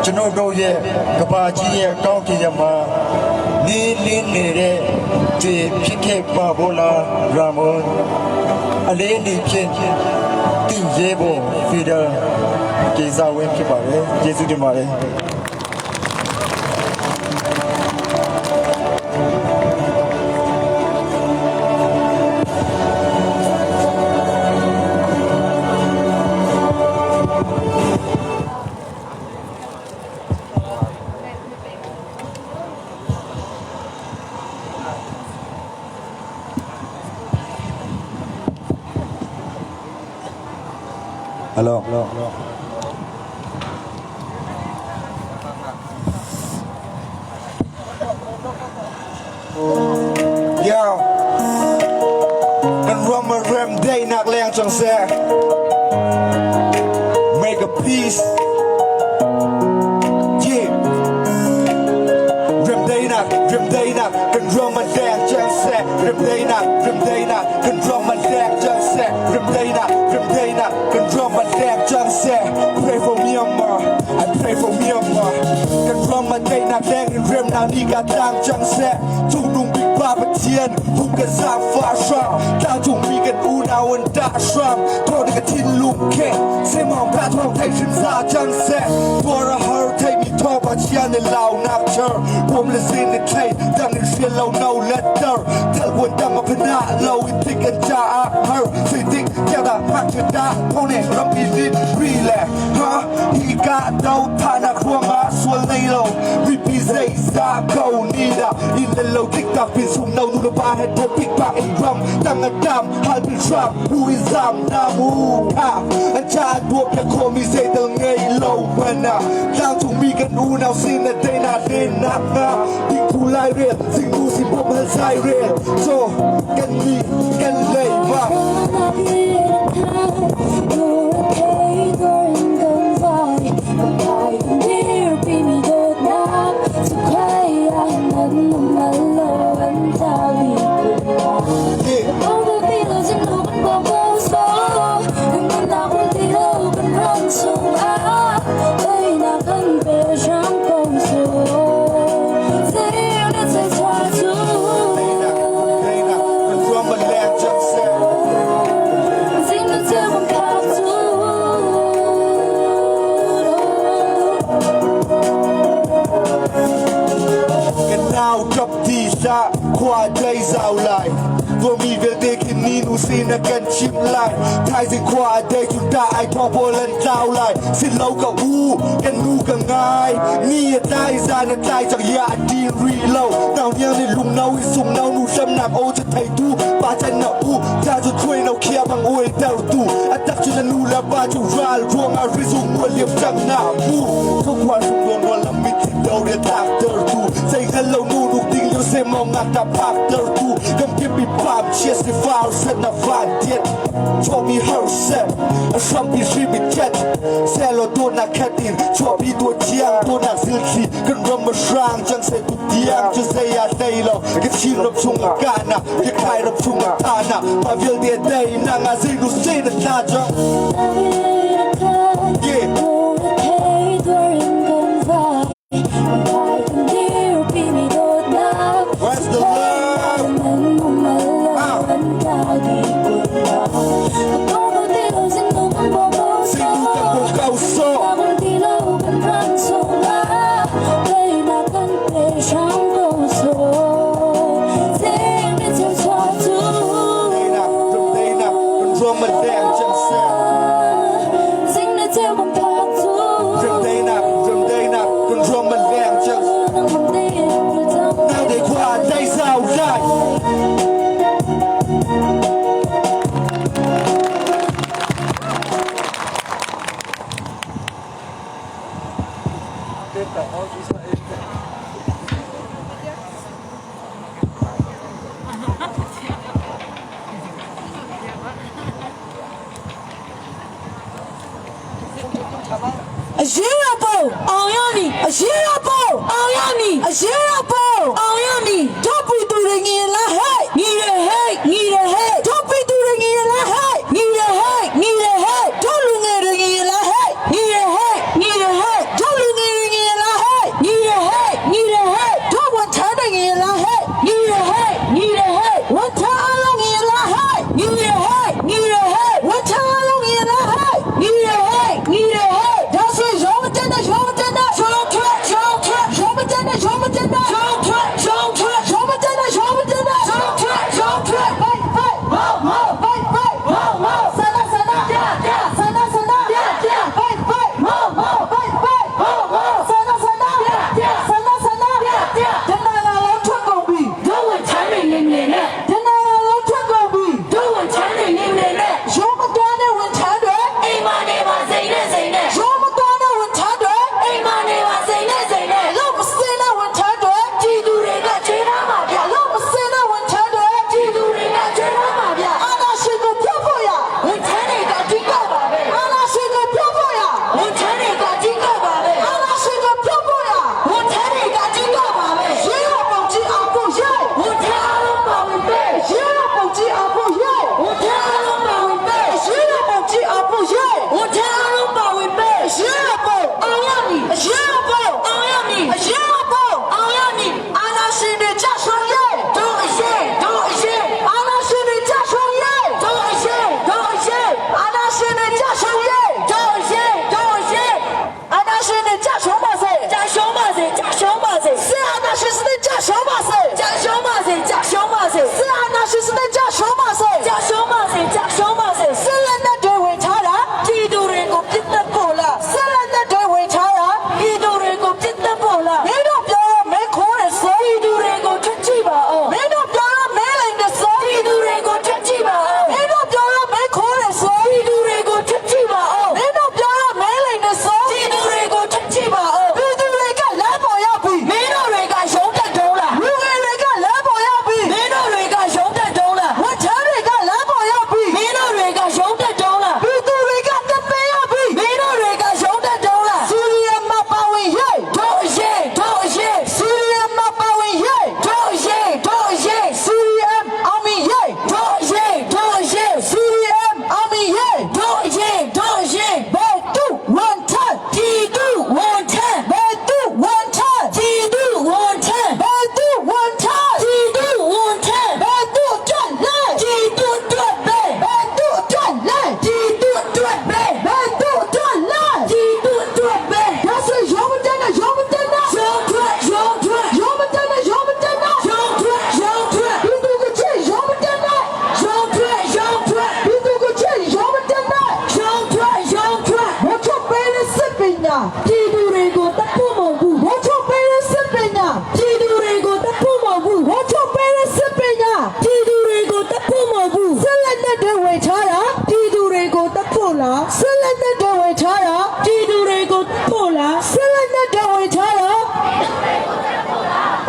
ကျွန်တော်တို့ရဲ့ကဘာကြီးရဲ့ကောင်းကင်ယမှာနေလင်းနေတဲ့ဒီဖြစ်ခဲ့ပါဘောလားရာမွန်အလေးနေဖြင့်တင့်ရဲဖို့ဖီဒါကေစာဝင်းဖြစ်ပါတယ်ကျေးဇူးတင်ပါတယ် Hello. Yo กันรวมมาเริ่มได้นักแรงจังแซ่ Make a peace Yeah เริ่มได้นักเริ่มได้นักกันรวมมาแดงจังแซ่เริ่มได้นักเริ่มได้นักกันรวมมาแดงจังแซ่เริ่มได้นักเริ่มได้นักกันรวมมาแดงจังแซ่ Pray for Myanmar I pray for Myanmar กันรวมมาได้นักแดงเริ่มนานี่กาตั้งจังแซ่ทุกนุ่งบิ๊กบ้าประเทียนหุ่มกันสามฟ้าชามตาจงมีกันอูนาวันดาชามโทษกันทินลุงเคเซมองพระทองไทยชิมซาจังแซ่ตัวระหารไทยมีทอปาเชียในลาวนักเชอร์ผมและซินในไทยดังในเชียร์เราเนาเลเตอร์ถ้าวันดังมาพนาเราอิทิกันจ้าเฮอร์สิติกแกตาพักชดาพงเนี่ยรับปีนิดรีแลฮะฮีกาเดาทานาครัวมาส่วนเลยเราวิปีเซซาเกานี่ดาอินเลโลติ๊กตักเป็นสุมเนานูลบาให้ทปิกปากอินรัมตั้งดำฮัลเป็นทรัมผู้อิซามนามูคาอาจารย์บวกกับโคมีเซตงไงโลมันนะลาวจงมีกันอูนาวซินเดนาเดนักนาดิคูไลเรียสิ่งดูสิบมฮันไซเรียโซกันนี่กันเลยมา Where's the love? 啊。ရေးတော်ပုံအောင်ရမည်အရေးတော်ပုံအောင်ရမည်အရေးတော်ပုံအောင်ရမည်တို့ပြည်သူတွေငြင်လားဟဲ့ညီရဟဲ့ညီရဟဲ့တို့ပြည်သူတွေငြင်လားဟဲ့ညီရဟဲ့ညီရဟဲ့တို့လူငယ်တွေငြင်လားဟဲ့ညီရဟဲ့ညီရဟဲ့တို့လူငယ်တွေငြင်လားဟဲ့ညီရဟဲ့ညီရဟဲ့တို့ဝန်ထမ်းတွေငြင်လားဟဲ့ညီရဟဲ့ညီရဟဲ့ဝန်ထမ်းအလုံးငြင်လားဟဲ့ညီရဟဲ့ညီရဟဲ့ဝန်ထမ်းအလုံးငြင်လားဟဲ့ညီရဟဲ့ညီရဟဲ့ဒါဆိုရုံးမတက်နဲ့ရုံးမတက်နဲ့ရုံးထွက်ရုံးထွက်ရုံးမတက်နဲ့ရုံးမတက်နဲ့ရုံးထွက်ရုံးထွက်ရုံးမတက်နဲ့ရုံးမတက်နဲ့ရုံးထွက်ရုံးထွက်ဘိုက်ဘိုက်မောက်မောက်ဘိုက်ဘိုက်မောက်မောက်ဆန္ဒဆန္ဒပြပြဆန္ဒဆန္ဒပြပြဘိုက်ဘိုက်မောက်မောက်ဘိုက်ဘိုက်မောက်မောက်ဆန္ဒဆန္ဒပြပြဆန္ဒဆန္ဒပြပြတနင်္လာလုံးထွက်ကုန်ပြီ တို့ဝန်ချမ်းတွေနေနေနဲ့ တနင်္လာလုံးထွက်ကုန်ပြီ တို့ဝန်ချမ်းတွေနေနေနဲ့ ရုံးမသွားတဲ့ဝန်ထမ်းတွေ အိမ်မနေပါစိန်နဲ့စိန်နဲ့ ရုံးမသွားတဲ့ဝန်ထမ်းတွေ အိမ်မနေပါစိန်နဲ့စိန်နဲ့ လို့မစင်းတဲ့ဝန်ထမ်းတွေ ကြည်သူတွေကချွေးထားမှာဗျ လို့မစင်းတဲ့ဝန်ထမ်းတွေ ကြည်သူတွေကချွေးထားမှာဗျ အာနာရှင်ကိုပြောဖို့ရ ဝန်ချမ်းတွေကအဓိကပါပဲ အာနာရှင်ကိုပြောဖို့ရ ဝန်ချမ်းတွေကအဓိကပါပဲ အာနာရှင်ကိုပြောဖို့ရ ဝန်ချမ်းတွေကအဓိကပါပဲ ရေရပုံကြီးအောင်ဖို့ရဲ ဝန်ချမ်းအားလုံးပါဝင်ပဲ ရေရပုံကြီးအောင်ဖို့ရဲ ဝန်ချမ်းအားလုံးပါဝင်ပဲ ရေရပုံကြီးအောင်ဖို့ရဲ ဝန်ချမ်းအားလုံးပါဝင်ပဲ ရေရပုံ အောင်ရမည် ရေရပုံ အောင်ရမည် ရေရပုံ အောင်ရမည် အာနာရှင်တွေကြဆွံရဲ တို့အရေးတို့အရေး အာနာရှင်တွေကြဆွံရဲ တို့အရေးတို့အရေး အာနာရှင်တွေကြဆွံရဲ တို့အရေးတို့အရေး အာနာရှင်တွေကြဆွံပါစေ ကြာရှုံးပါစေကြာရှုံးပါစေ 是အာနာရှင်စတဲ့ကြဆွံပါစေ ကြာရှုံးပါစေကြာရှုံးပါစေ 是အာနာရှင်စတဲ့ကြဆွံပါစေ ကြာရှုံးပါစေကြာရှုံးပါစေ 是လက်နဲ့တွေဝင်ချတာ ပြည်သူတွေကိုပြစ်တက်ဖို့လား 是လက်နဲ့တွေဝင်ချတာ ပြည်သူတွေကိုပြစ်တက်ဖို့လား မင်းတို့ပြောတော့မင်းခိုးတယ်ဆို ပြည်သူတွေကိုထွက်ကြည့်ပါအောင် မင်းတို့ပြောတော့မင်းလိန်တယ်ဆို ပြည်သူတွေကိုထွက်ကြည့်ပါအောင် မင်းတို့ပြောတော့မင်းခိုးတယ်ဆို ပြည်သူတွေကိုထွက်ကြည့်ပါအောင် မင်းတို့ပြောတော့မင်းလိန်တယ်ဆို ပြည်သူတွေကိုထွက်ကြည့်ပါအောင် ပြည်သူတွေကလမ်းပေါ်ရောက်ပြီ မင်းတို့တွေကရုံးတက်တုံးလား လူငယ်တွေကလမ်းပေါ်ရောက်ပြီ မင်းတို့တွေကရုံးတက်တုံးလား ဝန်ထမ်းတွေကလမ်းပေါ်ရောက်ပြီ မင်းတို့တွေကရုံးတက်တုံးလား ပြည်သူတွေကတက်ပေးရောက်ပြီ မင်းတို့တွေကရုံးတက်တုံးလား စီရီယမ်မှာပါဝင်ရေး တို့အရေးတို့အရေး စီရီယမ်မှာပါဝင်ရေး တို့အရေးတို့အရေး စီရီယမ်အောင်မီရေး တို့အရေးတို့အရေး စီရီယမ်အောင်မီရေး တို့အရေးတို့အရေး ဘယ်တူဝန်ထမ်း ပြည်သူဝန်ထမ်း ဘယ်တူဝန်ထမ်း ပြည်သူဝန်ထမ်း ဘယ်တူဝန်ထမ်း ပြည်သူဝန်ထမ်း ဘယ်တူကြွလဲ ပြည်သူအတွက်ပဲ ဘယ်တူကြွလဲ ပြည်သူအတွက်ပဲ ဘယ်တူကြွလဲ ပြည်သူအတွက်ပဲ ဒါဆိုရုံးမတက်နဲ့ရုံးမတက်နဲ့ ရုံးထွက်ရုံးထွက် ရုံးမတက်နဲ့ရုံးမတက်နဲ့ ရုံးထွက်ရုံးထွက် ပြည်သူကချစ်ရုံးမတက်နဲ့ ရုံးထွက်ရုံးထွက် ပြည်သူကချစ်ရုံးမတက်နဲ့ ရုံးထွက်ရုံးထွက် မထုတ်ပေးတဲ့စစ်ပညာ ပြည်သူတွေကိုတပ်ဖို့မဟုတ်ဘူး မထုတ်ပေးတဲ့စစ်ပညာ ပြည်သူတွေကိုတပ်ဖို့မဟုတ်ဘူး မထုတ်ပေးတဲ့စစ်ပညာ ပြည်သူတွေကိုတပ်ဖို့မဟုတ်ဘူး ဆက်လက်နဲ့တွေဝင်ချတာ ပြည်သူတွေကိုတပ်ဖို့လား ဆက်လက်နဲ့တွေဝင်ချတာ ပြည်သူတွေကိုတပ်ဖို့လား ဆက်လက်နဲ့တွေဝင်ချတာ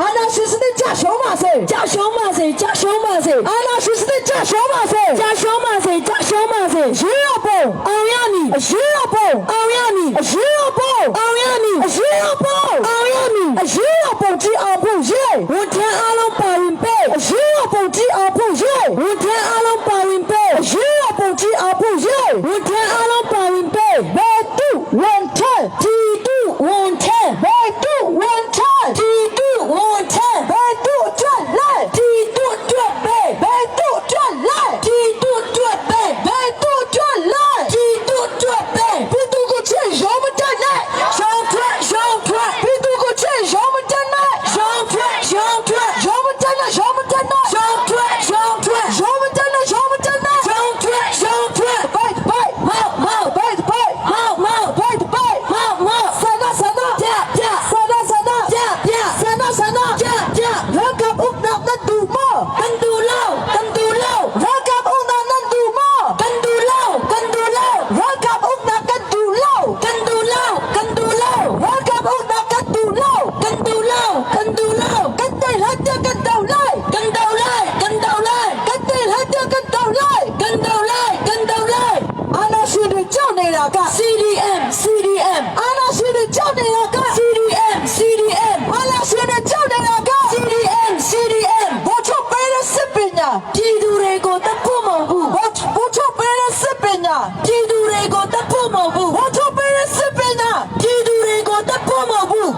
အာနာရှင်စတဲ့ကြရှုံးပါစေ ကြာရှုံးပါစေကြာရှုံးပါစေ အာနာရှင်စတဲ့ကြရှုံးပါစေ ကြာရှုံးပါစေကြာရှုံးပါစေ ရေရပုံ အောင်ရမည် အရေးရပုံ အောင်ရမည် အရေးရပုံ အောင်ရမည် အရေးရပုံ အောင်ရမည် အရေးရပုံကြီးအောင်ဖို့ရေ ဝန်ထမ်းအားလုံးပါဝင်ပဲ အရေးရပုံကြီးအောင်ဖို့ရေ ဝန်ထမ်းအားလုံးပါဝင်ပဲ အရေးရပုံကြီးအောင်ဖို့ရေ ဝန်ထမ်းအားလုံးပါဝင်ပဲ ဘယ်တူဝန်ထမ်း ပြည်သူဝန်ထမ်း ဘယ်တူဝန်ထမ်း ပြည်သူဝန်ထမ်း ဘယ်တူကြွလဲ ပြည်သူအတွက်ပဲ ဘယ်တူကြွလဲ ပြည်သူအတွက်ပဲ ဘယ်တူကြွလဲ ပြည်သူအတွက်ပဲ ပြည်သူကိုချစ်ရုံးမတက်နဲ့ ရုံးထွက်ရုံးထွက် ပြည်သူကိုချစ်ရုံးမတက်နဲ့ ရုံးထွက်ရုံးထွက် ရုံးမတက်နဲ့ရုံးမတက်နဲ့ ရုံးထွက်ရုံးထွက် ရုံးမတက်နဲ့ရုံးမတက်နဲ့ ရုံးထွက်ရုံးထွက် ဘိုက်ဘိုက် မောက်မောက် ဘိုက်ဘိုက် မောက်မောက် ဘိုက်ဘိုက် မောက်မောက် ဆန္ဒဆန္ဒ ပြပြ ဆန္ဒဆန္ဒ ပြပြ ဆန္ဒဆန္ဒ ပြပြ ရကပ်ဥပနာနတူမ ကန်တူလောက်ကန်တူလောက် ရကပ်ဥနာနတူမ ကန်တူလောက်ကန်တူလောက် ရကပ်ဥနာကတူလော ကန်တူလောက်ကန်တူလောက် ရကပ်ဥနာကတူလော ကန်တူလောက်ကန်တူလောက် ကန်တဲ့ဟတ်ကန်တောက်လိုက် ကန်တောက်လိုက်ကန်တောက်လိုက် ကန်တဲ့ဟတ်ကန်တောက်လိုက် ကန်တောက်လိုက်ကန်တောက်လိုက် အာနာရှင်တွေကြောက်နေတာက CDM CDM အာနာရှင် ကြောက်နေတာက CDM CDM အာနာရှင်တွေကြောက်နေတာက CDM CDM ဘိုးချုပ်ပေးတဲ့စစ်ပညာ ပြည်သူတွေကိုတပ်ဖို့မဟုတ်ဘူး ဘိုးဘိုးချုပ်ပေးတဲ့စစ်ပညာ ပြည်သူတွေကိုတပ်ဖို့မဟုတ်ဘူး ဘိုးချုပ်ပေးတဲ့စစ်ပညာ ပြည်သူတွေကိုတပ်ဖို့မဟုတ်ဘူး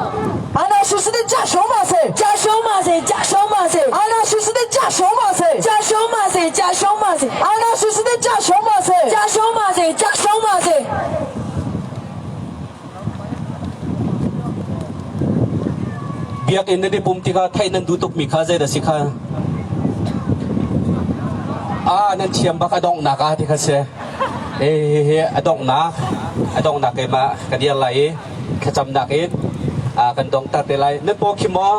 အာနာရှင်စတဲ့ကြရှုံးပါစေ ကြာရှုံးပါစေကြာရှုံးပါစေ အာနာရှင်စတဲ့ကြရှုံးပါစေ ကြာရှုံးပါစေကြာရှုံးပါစေ အာနာရှင်စတဲ့ကြရှုံးပါစေ ကြာရှုံးပါစေကြာရှုံးပါစေ Biakinn nan i pum tikah theih nan duh tukmi kha zeidah si kha? Ah, nan thiam bak a donghnak ah ti kha si. Hi hi a donghnak, a donghnak keimah ka dir lai i thlacamnak in kan donghter te lai. Nan paw khim maw?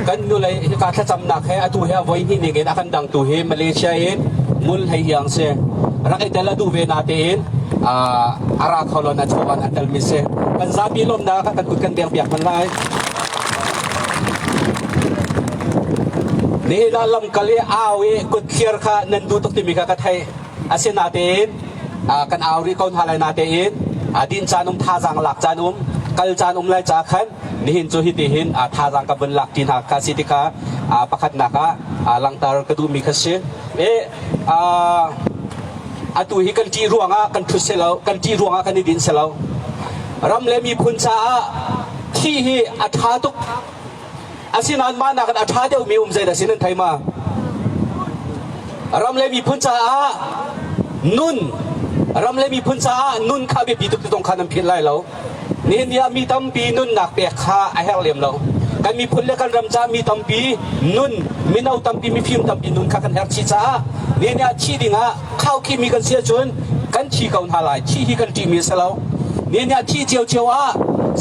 Kan nulei hika thlacamnak he atu he a voi hnih ning in a kan dangtu hi Malaysia in Ngul Hlei Iang si. Rak i tel a duh ve na tein a ra kho lo na chawan a telmi si. Kan zapi lawmnak kan kut kan beng piak hman lai. Nihin ah lamkal i au i kut thlir kha nan duh tuk timi kha ka theih. Asinain kan au rih ko hna lai natein din caan um thazaang lak caan um kal caan um lai ca khan nihin cu hiti hin thazaang ka vun lak ti hna kha si tikha pakhatnak ah langhter ka duhmi kha si. E atu hi kan ṭih ruangah kan ṭhut si lo, kan ṭih ruangah kan i din si lo. Ram le miphun caah thih hi a ṭha tuk. Asinain mah nakin a ṭha deuhmi um zeidah si nan thei ma? Ram le miphun caah nun, ram le miphun caah nun kha biapi tuk ti tong kha nan philh lai lo. Nihin ni ah mi tampi nunnak pek kha a herh lem lo. Kan miphun le kan ram caah mi tampi nun, mino tampi, mifim tampi nun kha kan herh chih caah nihin ni ah thi dingah khaukhihmi kan si ahcun kan thi ko hna lai. Thi hi kan ṭihmi a si lo. Nihin ni ah thi ciocio ah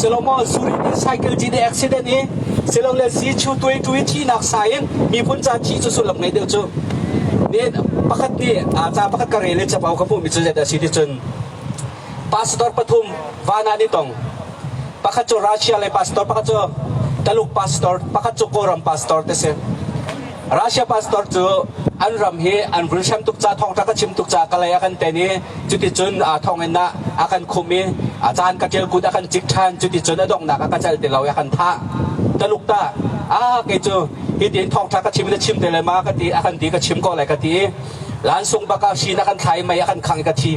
silomaw zurit in cycle cit i accident i silole si chu tuai tu i thihnak sa in miphun ca thi cu sullam ngei deuh cu. Nihin pakhat nih ca pakhat ka rel i capo ka hmuhmi cu zeidah a si ti cun Pastor pathum van ah an i tong. Pakhat cu Russia lei pastor, pakhat cu Taluk pastor, pakhat cu Kawlram pastor te si. Russia pastor cu an ram hi an vun hrem tuk ca thawngṭha ka chim tuk ca kalay a kan ten i cuticun thonginn ah a kan khum i a caan ka ṭial kut a kan cik ṭhan cuticun a donghnak a ka cal ti lo i a kan thah. Taluk ta ah kei cu hitin thawngṭha ka chim na chim te le ma ka ti a kan ti ka chim ko lai ka ti i lansung bak ah hri na kan thlai mei a kan khang i ka thi.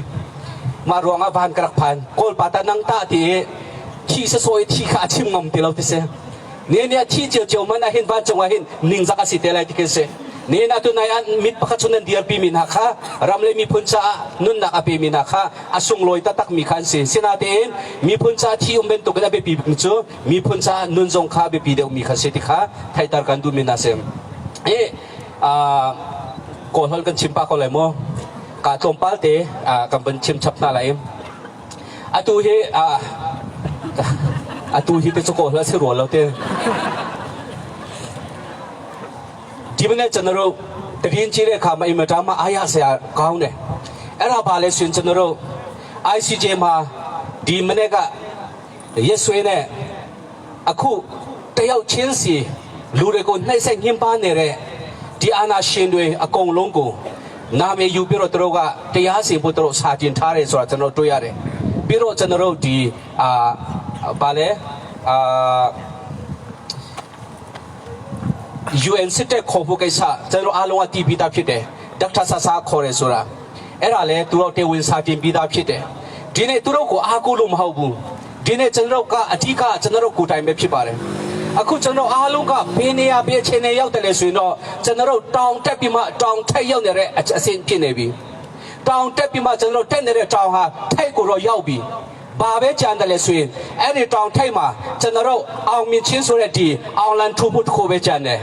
Mah ruangah van ka rak phan. Kawlpa ta nang tah ti i thi sasawi thi kha a chim ngam ti lo ti si. Ne nih a thi ciocio man ah hin vancung ah hin ningzak a si te lai ti khi si. Ne na tunai ah mit pakhat chung nan dirpi mi hna kha ram le miphun caah nunnak a pe mi hna kha a sunglawi taktak mi kha an si. Sinatein miphun caah thi um bantuk in a biapi bik cu miphun caah nun zong kha a biapi deuh mi kha si ti kha theihter kan duh mi hna si. I Kawl holh kan chim pah ko lai mu. Ka tlawmpal te kan vun chim chap hna lai. Atu hi atu hi te cu kawl a si rua lo te. Dimane chanaro တရင်ကြီးတဲ့အခါမှာအင်မတန်မှအားရစရာကောင်းတယ်။အဲ့ဒါပါလဲဆိုရင်ကျွန်တော်တို့ ICJ မှာဒီမနေ့ကရက်စွဲနဲ့အခုတယောက်ချင်းစီလူတွေကိုနှိပ်စက်ညှဉ်းပန်းနေတဲ့ဒီအာဏာရှင်တွေအကုန်လုံးကိုနာမည်ယူပြီးတော့သူတို့ကတရားစီဖို့သူတို့စာတင်ထားတယ်ဆိုတာကျွန်တော်တွေ့ရတယ်။ပြီးတော့ကျွန်တော်တို့ဒီအာဗာလဲအာ UN စစ်တပ်ခေါ်ဖို့ကိစ္စကျွန်တော်အားလုံးကတည်ပြီးသားဖြစ်တယ်ဒေါက်တာဆာဆာခေါ်တယ်ဆိုတာအဲ့ဒါလဲသူတို့တေဝင်စာတင်ပြီးသားဖြစ်တယ်ဒီနေ့သူတို့ကိုအားကိုးလို့မဟုတ်ဘူးဒီနေ့ကျွန်တော်ကအဓိကကျွန်တော်တို့ကိုယ်တိုင်ပဲဖြစ်ပါတယ်အခုကျွန်တော်အားလုံးကဘယ်နေရာဘယ်အခြေအနေရောက်တယ်လဲဆိုရင်တော့ကျွန်တော်တို့တောင်တက်ပြီးမှတောင်ထက်ရောက်နေတဲ့အဆင့်ဖြစ်နေပြီတောင်တက်ပြီးမှကျွန်တော်တက်နေတဲ့တောင်ဟာထိုက်ကိုတော့ရောက်ပြီ ဘာပဲကြံတယ်လဲဆိုရင်အဲ့ဒီတောင်ထိပ်မှာကျွန်တော်တို့အောင်မြင်ချင်းဆိုတဲ့ဒီအောင်လန်ထူဖို့တစ်ခုပဲကြံတယ်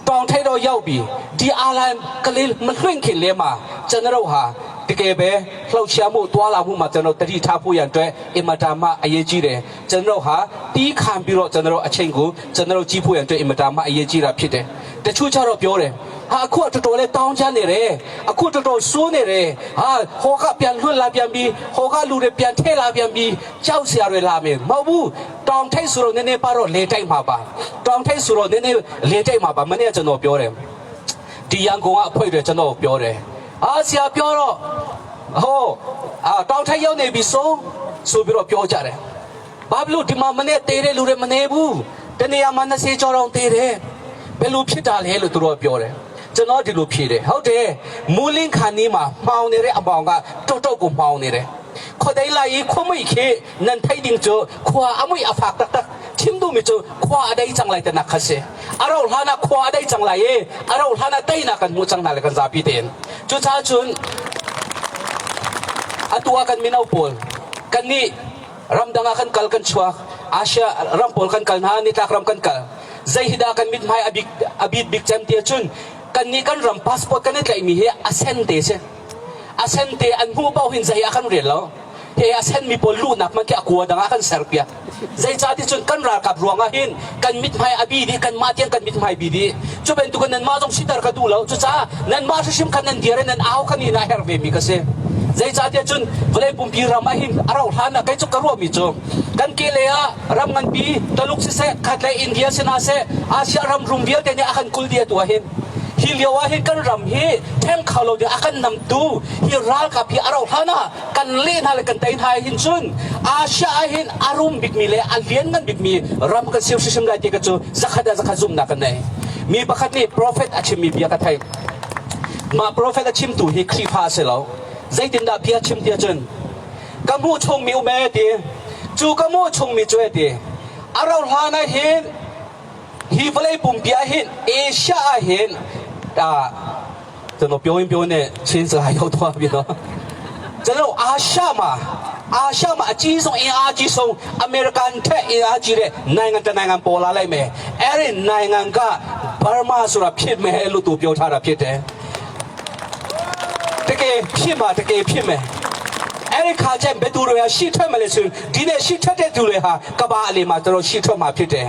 တောင်ထိပ်တော့ရောက်ပြီဒီအာလန်ကလေးမလွှင့်ခင်လေးမှာကျွန်တော်တို့ဟာတကယ်ပဲလှုပ်ရှားမှုတွာလာမှုမှာကျွန်တော်တတိထားဖို့ရန်အတွက်အင်မတန်မှအရေးကြီးတယ်ကျွန်တော်ဟာတီးခံပြီးတော့ကျွန်တော်အချိန်ကိုကျွန်တော်ကြည့်ဖို့ရန်အတွက်အင်မတန်မှအရေးကြီးတာဖြစ်တယ်တချို့ကျတော့ပြောတယ်ဟာအခုကတော်တော်လေးတောင်းချနေတယ်အခုတော်တော်စိုးနေတယ်ဟာဟောကပြန်လွတ်လာပြန်ပြီးဟောကလူတွေပြန်ထဲလာပြန်ပြီးကြောက်စရာတွေလာမယ်မဟုတ်ဘူးတောင်ထိပ်ဆိုတော့နည်းနည်းပါတော့လေတိုက်မှာပါတောင်ထိပ်ဆိုတော့နည်းနည်းလေတိုက်မှာပါမနေ့ကကျွန်တော်ပြောတယ်ဒီရန်ကုန်ကအဖွဲတွေကျွန်တော်ပြောတယ်အာဆရာပြောတော့ဟောအာတောင်ထိပ်ရောက်နေပြီဆိုဆိုပြီးတော့ပြောကြတယ်။ ဘာဖြစ်လို့ဒီမှာမနဲ့တေးတဲ့လူတွေမနေဘူးတနေရာမှာ20ကျော်တောင်တေးတယ်ဘယ်လိုဖြစ်တာလဲလို့သူတို့ပြောတယ်ကျွန်တော်ဒီလိုဖြေတယ်ဟုတ်တယ်မူလင်းခါနီးမှာမှောင်နေတဲ့အပေါင်ကတောက်တောက်ကိုမှောင်နေတယ်ခဒိုင်လာီခွမိခေနန်ထိုင်ဒင်းချိုခွာအမွေအဖာတက်တက်ချင်းဒူမီချိုခွာအဒိုင်ချန်လိုက်တဲ့နခဆေအရောလာနာခွာအဒိုင်ချန်လိုက်ရေအရောလာနာတိတ်နာကန်မူချန်နာလေကန်ဇာပီတဲ့ချူချာချွန်းအတူအကန်မီနောပေါ်ကန်နီ ramdang ah kan kal kan chuak Asia ram pawl kan kal hna nitlak ram kan kal zei hi dah kan mithmai abik abit bik cem ti ahcun kan nih kan ram passport kan i tlaihmi hi a sen te si a sen te an hmuh paoh hin zei ah kan rel lo he a sen mi pawl luhnak man khi a kua dang ah kan ser piak zeicah ti cun kan ralkap ruang ah hin kan mithmai a bi dih kanmah tiang kan mithmai bi dih cu bantuk in nanmah zong siter ka duh lo cucaah nanmah hrimhrim kha nan dir i nan au kha ni na herh ve mi ka si zeicahtiah cun vawlei pumpi ram ah hin a rauh hlan ah kei cu ka ruahmi cu kan kele ah ram nganpi Taluk siseh khatlei India si hna seh Asia ram rum vialte nih a kan kul dih atu ah hin hi lio ah hin kan ram hi ṭheng kho lo ding a kan namtu hi ralkap hi a rauh hlan ah kan leh hna le kan tei hna hin cun Asia ah hin a rum bikmi le a lianngan bikmi ram kan si hrimhrim lai ti ka cu zakhat ah zakhat zumhnak kan nei. Mi pakhat nih prophet a chimmi bia ka thei. Mah prophet a chimtu hi Khrihfa a si lo. Zeitindah bia chim ti ahcun ka hmuh chungmi um ee ti cu ka hmuh chungmi cu ee ti a rauh hlan ah hin hi vawlei pumpi ah hin Asia ah hin ကျွန်တော်ပြောရင်ပြောနေချင်းစကားရောက်သွားပြီနော်ကျွန်တော်အာရှမှာအာရှမှာအကြီးဆုံးအင်အားကြီးဆုံးအမေရိကန်ထက်အင်အားကြီးတဲ့နိုင်ငံတစ်နိုင်ငံပေါ်လာလိုက်မယ်အဲ့ဒီနိုင်ငံကဘာမာဆိုတာဖြစ်မယ်လို့သူပြောထားတာဖြစ်တယ်တကယ်ဖြစ်မှာတကယ်ဖြစ်မယ်အဲ့ဒီခါကျရင်ဘယ်သူတွေဟာရှိထွက်မလဲဆိုရင်ဒီနေ့ရှိထွက်တဲ့သူတွေဟာကဘာအလေမှာတော်တော်ရှိထွက်မှာဖြစ်တယ်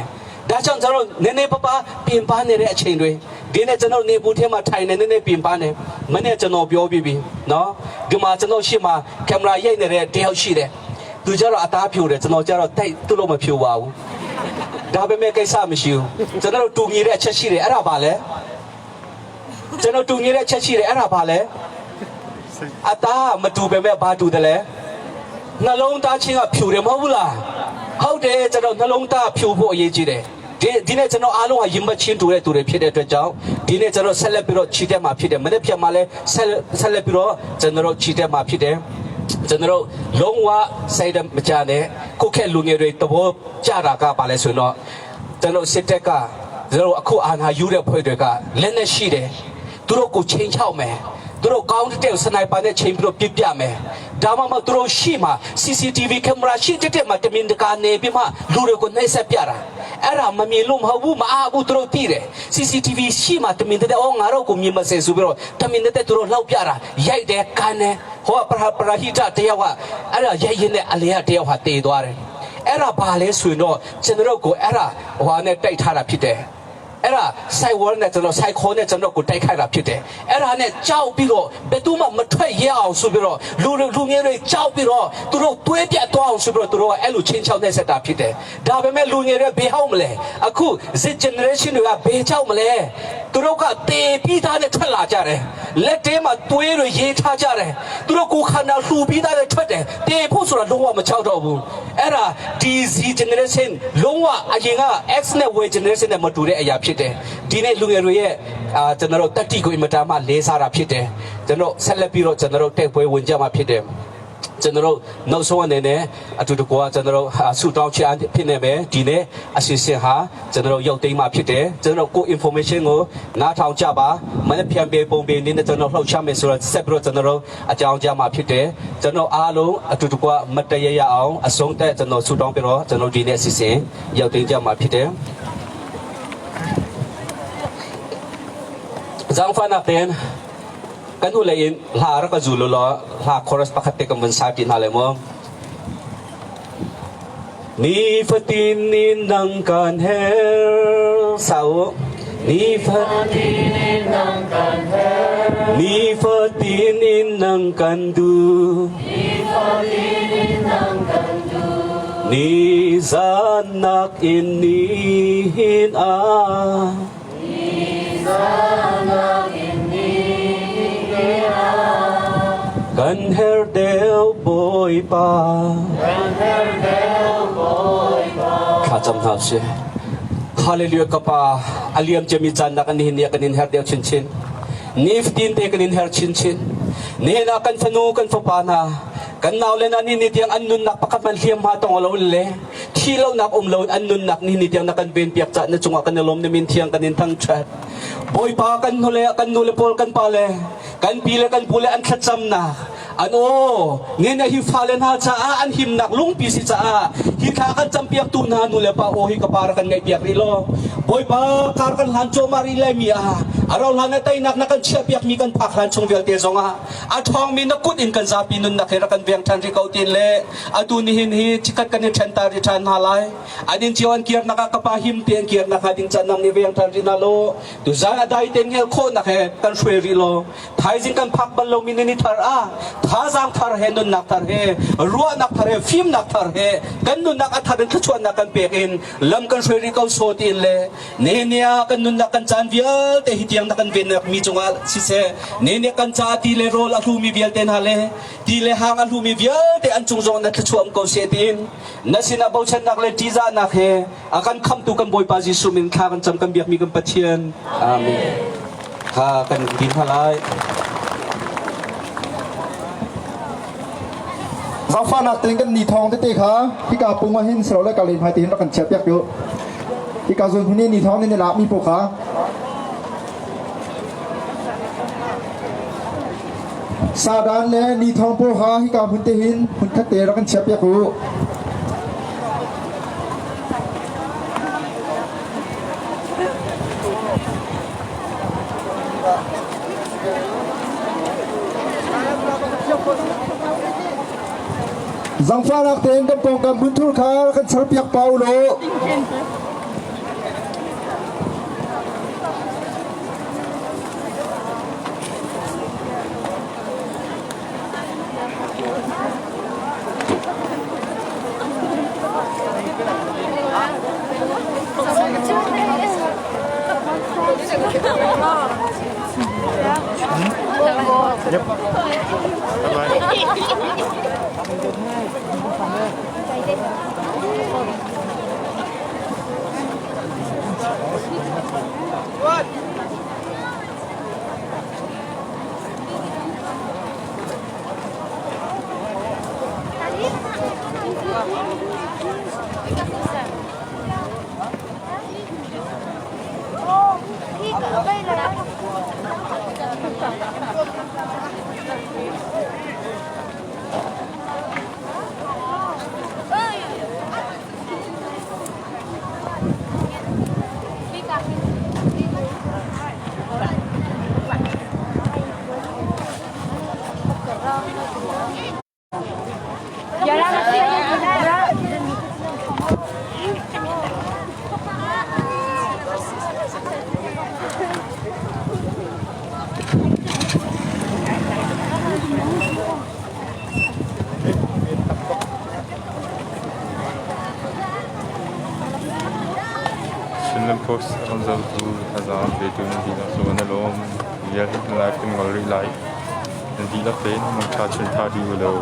ဒါကြောင့်ကျွန်တော်နည်းနည်းပါးပါးပြင်ပနေတဲ့အချိန်တွေဒီနေ့ကျွန်တော်နေပူထဲမှာထိုင်နေနည်းနည်းပြင်ပနေမနေ့ကျွန်တော်ပြောပြီးပြီနော်ဒီမှာကျွန်တော်ရှေ့မှာကင်မရာရိုက်နေတဲ့တယောက်ရှိတယ်သူကျတော့အသားဖြူတယ်ကျွန်တော်ကျတော့တိုက်သူ့လိုမဖြူပါဘူးဒါပေမဲ့ကိစ္စမရှိဘူးကျွန်တော်တို့တူညီတဲ့အချက်ရှိတယ်အဲ့ဒါပါလဲကျွန်တော်တူညီတဲ့အချက်ရှိတယ်အဲ့ဒါပါလဲအသားမတူပေမဲ့ဘာတူတယ်လဲနှလုံးသားချင်းကဖြူတယ်မဟုတ်ဘူးလားဟုတ်တယ်ကျွန်တော်နှလုံးသားဖြူဖို့အရေးကြီးတယ်ဒီဒီနေ့ကျွန်တော်အားလုံးကရင်မချင်းတူတဲ့သူတွေဖြစ်တဲ့အတွက်ကြောင့်ဒီနေ့ကျွန်တော်ဆက်လက်ပြီးတော့ခြိတက်မှာဖြစ်တယ်မနေ့ဖြတ်မှာလဲဆက်ဆက်လက်ပြီးတော့ကျွန်တော်တို့ခြိတက်မှာဖြစ်တယ်ကျွန်တော်တို့လုံးဝစိတ်မကြနဲ့ကိုခက်လူငယ်တွေသဘောကျတာကပါလဲဆိုတော့ကျွန်တော်စစ်တက်ကကျွန်တော်အခုအာဏာယူတဲ့ဖွဲ့တွေကလက်နဲ့ရှိတယ်သူတို့ကိုချိန်ချောက်မယ်သူတို့ကောင်းတဲ့စနိုက်ပါနဲ့ချိန်ပြီးတော့ပြစ်ပြမယ်ဒါမှမဟုတ်သူတို့ရှိမှ CCTV ကင်မရာရှိတဲ့တဲ့မှာတမင်တကာနေပြီးမှလူတွေကိုနှိပ်စက်ပြတာအဲ့ဒါမမြင်လို့မဟုတ်ဘူးမအားဘူးသူတို့သိတယ် CCTV ရှိမှတမင်တဲ့အော်ငါတို့ကိုမြင်မစင်ဆိုပြီးတော့တမင်တဲ့သူတို့လှောက်ပြတာရိုက်တယ်ကန်တယ်ဟိုကပရပရဟိတတယောက်ကအဲ့ဒါရိုက်ရင်နဲ့အလေကတယောက်ဟာတေသွားတယ်အဲ့ဒါဘာလဲဆိုရင်တော့ကျွန်တော်တို့ကိုအဲ့ဒါဟိုဟာနဲ့တိုက်ထားတာဖြစ်တယ်အဲ့ဒါ site wall နဲ့ကျွန်တော် site ခေါ်နဲ့ကျွန်တော်ကိုတိုက်ခိုက်တာဖြစ်တယ်အဲ့ဒါနဲ့ကြောက်ပြီးတော့ဘယ်သူမှမထွက်ရအောင်ဆိုပြီးတော့လူလူငယ်တွေကြောက်ပြီးတော့သူတို့တွေးပြတ်သွားအောင်ဆိုပြီးတော့သူတို့ကအဲ့လိုချင်းချောက်နေဆက်တာဖြစ်တယ်ဒါပေမဲ့လူငယ်တွေဘယ်ဟောက်မလဲအခု Z generation တွေကဘယ်ကြောက်မလဲသူတို့ကတေပြီးသားနဲ့ထွက်လာကြတယ်လက်ထဲမှာသွေးတွေရေးထားကြတယ်သူတို့ကိုခန္ဓာလှူပြီးသားနဲ့ထွက်တယ်တေဖို့ဆိုတာလုံးဝမချောက်တော့ဘူးအဲ့ဒါ DZ generation လုံးဝအရင်က X နဲ့ Y generation နဲ့မတူတဲ့အရာဖြစ်တယ်ဒီနေ့လူငယ်တွေရဲ့အာကျွန်တော်တို့တတိကိုအင်မတန်မှလေးစားတာဖြစ်တယ်ကျွန်တော်ဆက်လက်ပြီးတော့ကျွန်တော်တို့တိုက်ပွဲဝင်ကြမှာဖြစ်တယ်ကျွန်တော်တို့နောက်ဆုံးအနေနဲ့အတူတကွာကျွန်တော်တို့ဆူတောင်းချင်ဖြစ်နေမယ်ဒီနေ့အစီအစဉ်ဟာကျွန်တော်တို့ရောက်သိမ်းမှာဖြစ်တယ်ကျွန်တော်တို့ကို information ကိုနားထောင်ကြပါမနေ့ပြန်ပြေပုံပြေနေနဲ့ကျွန်တော်လှုပ်ရှားမယ်ဆိုတော့ဆက်ပြီးတော့ကျွန်တော်တို့အကြောင်းကြားမှာဖြစ်တယ်ကျွန်တော်အားလုံးအတူတကွမတရရအောင်အဆုံးသက်ကျွန်တော်ဆူတောင်းပြီးတော့ကျွန်တော်ဒီနေ့အစီအစဉ်ရောက်သိမ်းကြမှာဖြစ်တယ် Zangfa natin, kanulain, hlara ka zulo lo, hla chorus pakhat te kan sa tin hale mo. Ni fatin nin nang kan her sao ni fatin in nang kan her Ni fatin in nang kan du Ni fatin in nang kan du Ni zanak in ni hin a Kan her deu boy pa. Kan her deu boy. Thlacam hna usih. Hallelujah ka Pa, a liam ciami caan nak nihin ni ah kan in herh deuh chinchin. Nifatin te kan in herh chinchin. Nihin ah kan fanu kan fapa hna, kan naule hna ni ni tiang an nunnak pakhat hmanh hliamhma tong lo in le thi lonak um lo in an nunnak ni ni tiang na kan ven piak cah na cungah kan i lawm na min thiang kan in thangṭhat. Bawipa kan hnule kan nule pawl kan pale kan pi le kan pu le an thlacamnak an aw nene hi fale hna caah an himnak lungpi si caah hi thla kan campiaktu hna nu le pa aw hi ka pa rak kan ngaihpiak rih law Bawipa kar kan hlan cuahmah rih lai mi ah a rau hlan ah teinak na kan chiahpiak mi kan phak hlan chung vialte zongah a ṭhawngmi na kut in kan zapi nunnak he rak kan veng ṭhan rih ko tin le atu nihin hi chikkhat kan i ṭhen ta rih ṭhan hna lai an inn cio an kirnak ah ka pa him te an kirnak hnga ding caan nang nih veng ṭhan rih hna law tuzan a dai ten ngel khawhnak he kan hruai rih law Thaizing kan phak bal lomi ni thar ah thazaang thar he nunnak thar he ruahnak thar he fimnak thar he kan nunnak a thar in thluachuahnak kan pek in lam kan hruai rih ko saw tiin le nihin ni ah kan nunnak kan caan vialte hi tiang na kan vennak mi cungah siseh nihin ni kan caah ti le rawl a hlumi vialte hna le ti le hang a hlumi vialte an cung zong na thluachuah um ko seh tiin na sinah bochannak le ṭihzahnak he a kan khamtu kan Bawipa Jesuh min thla kan cam kan biakmi kan Pathian. Amen. Kha kan din hna lai. Zaangfahnak tein kan ni thawng tete kha hika pung ah hin silo le ka len hmai tein rak kan chiah piak u. Hika zawn hmun i ni thawng nih na lakmi paoh kha Sadan le ni thawng pawl kha hika hmun te hin hmun khat te rak kan chiah piak u. Zangfahnak tein kan pawngkam hmunthur kha kan charpiak pa u law. Chinland Post a kan zohtu thazaang petu nan dihlak cu an i lawm. Vial hi kan live kan ngol rih lai. Nan dihlak tein mangṭha chun ṭha dih u law.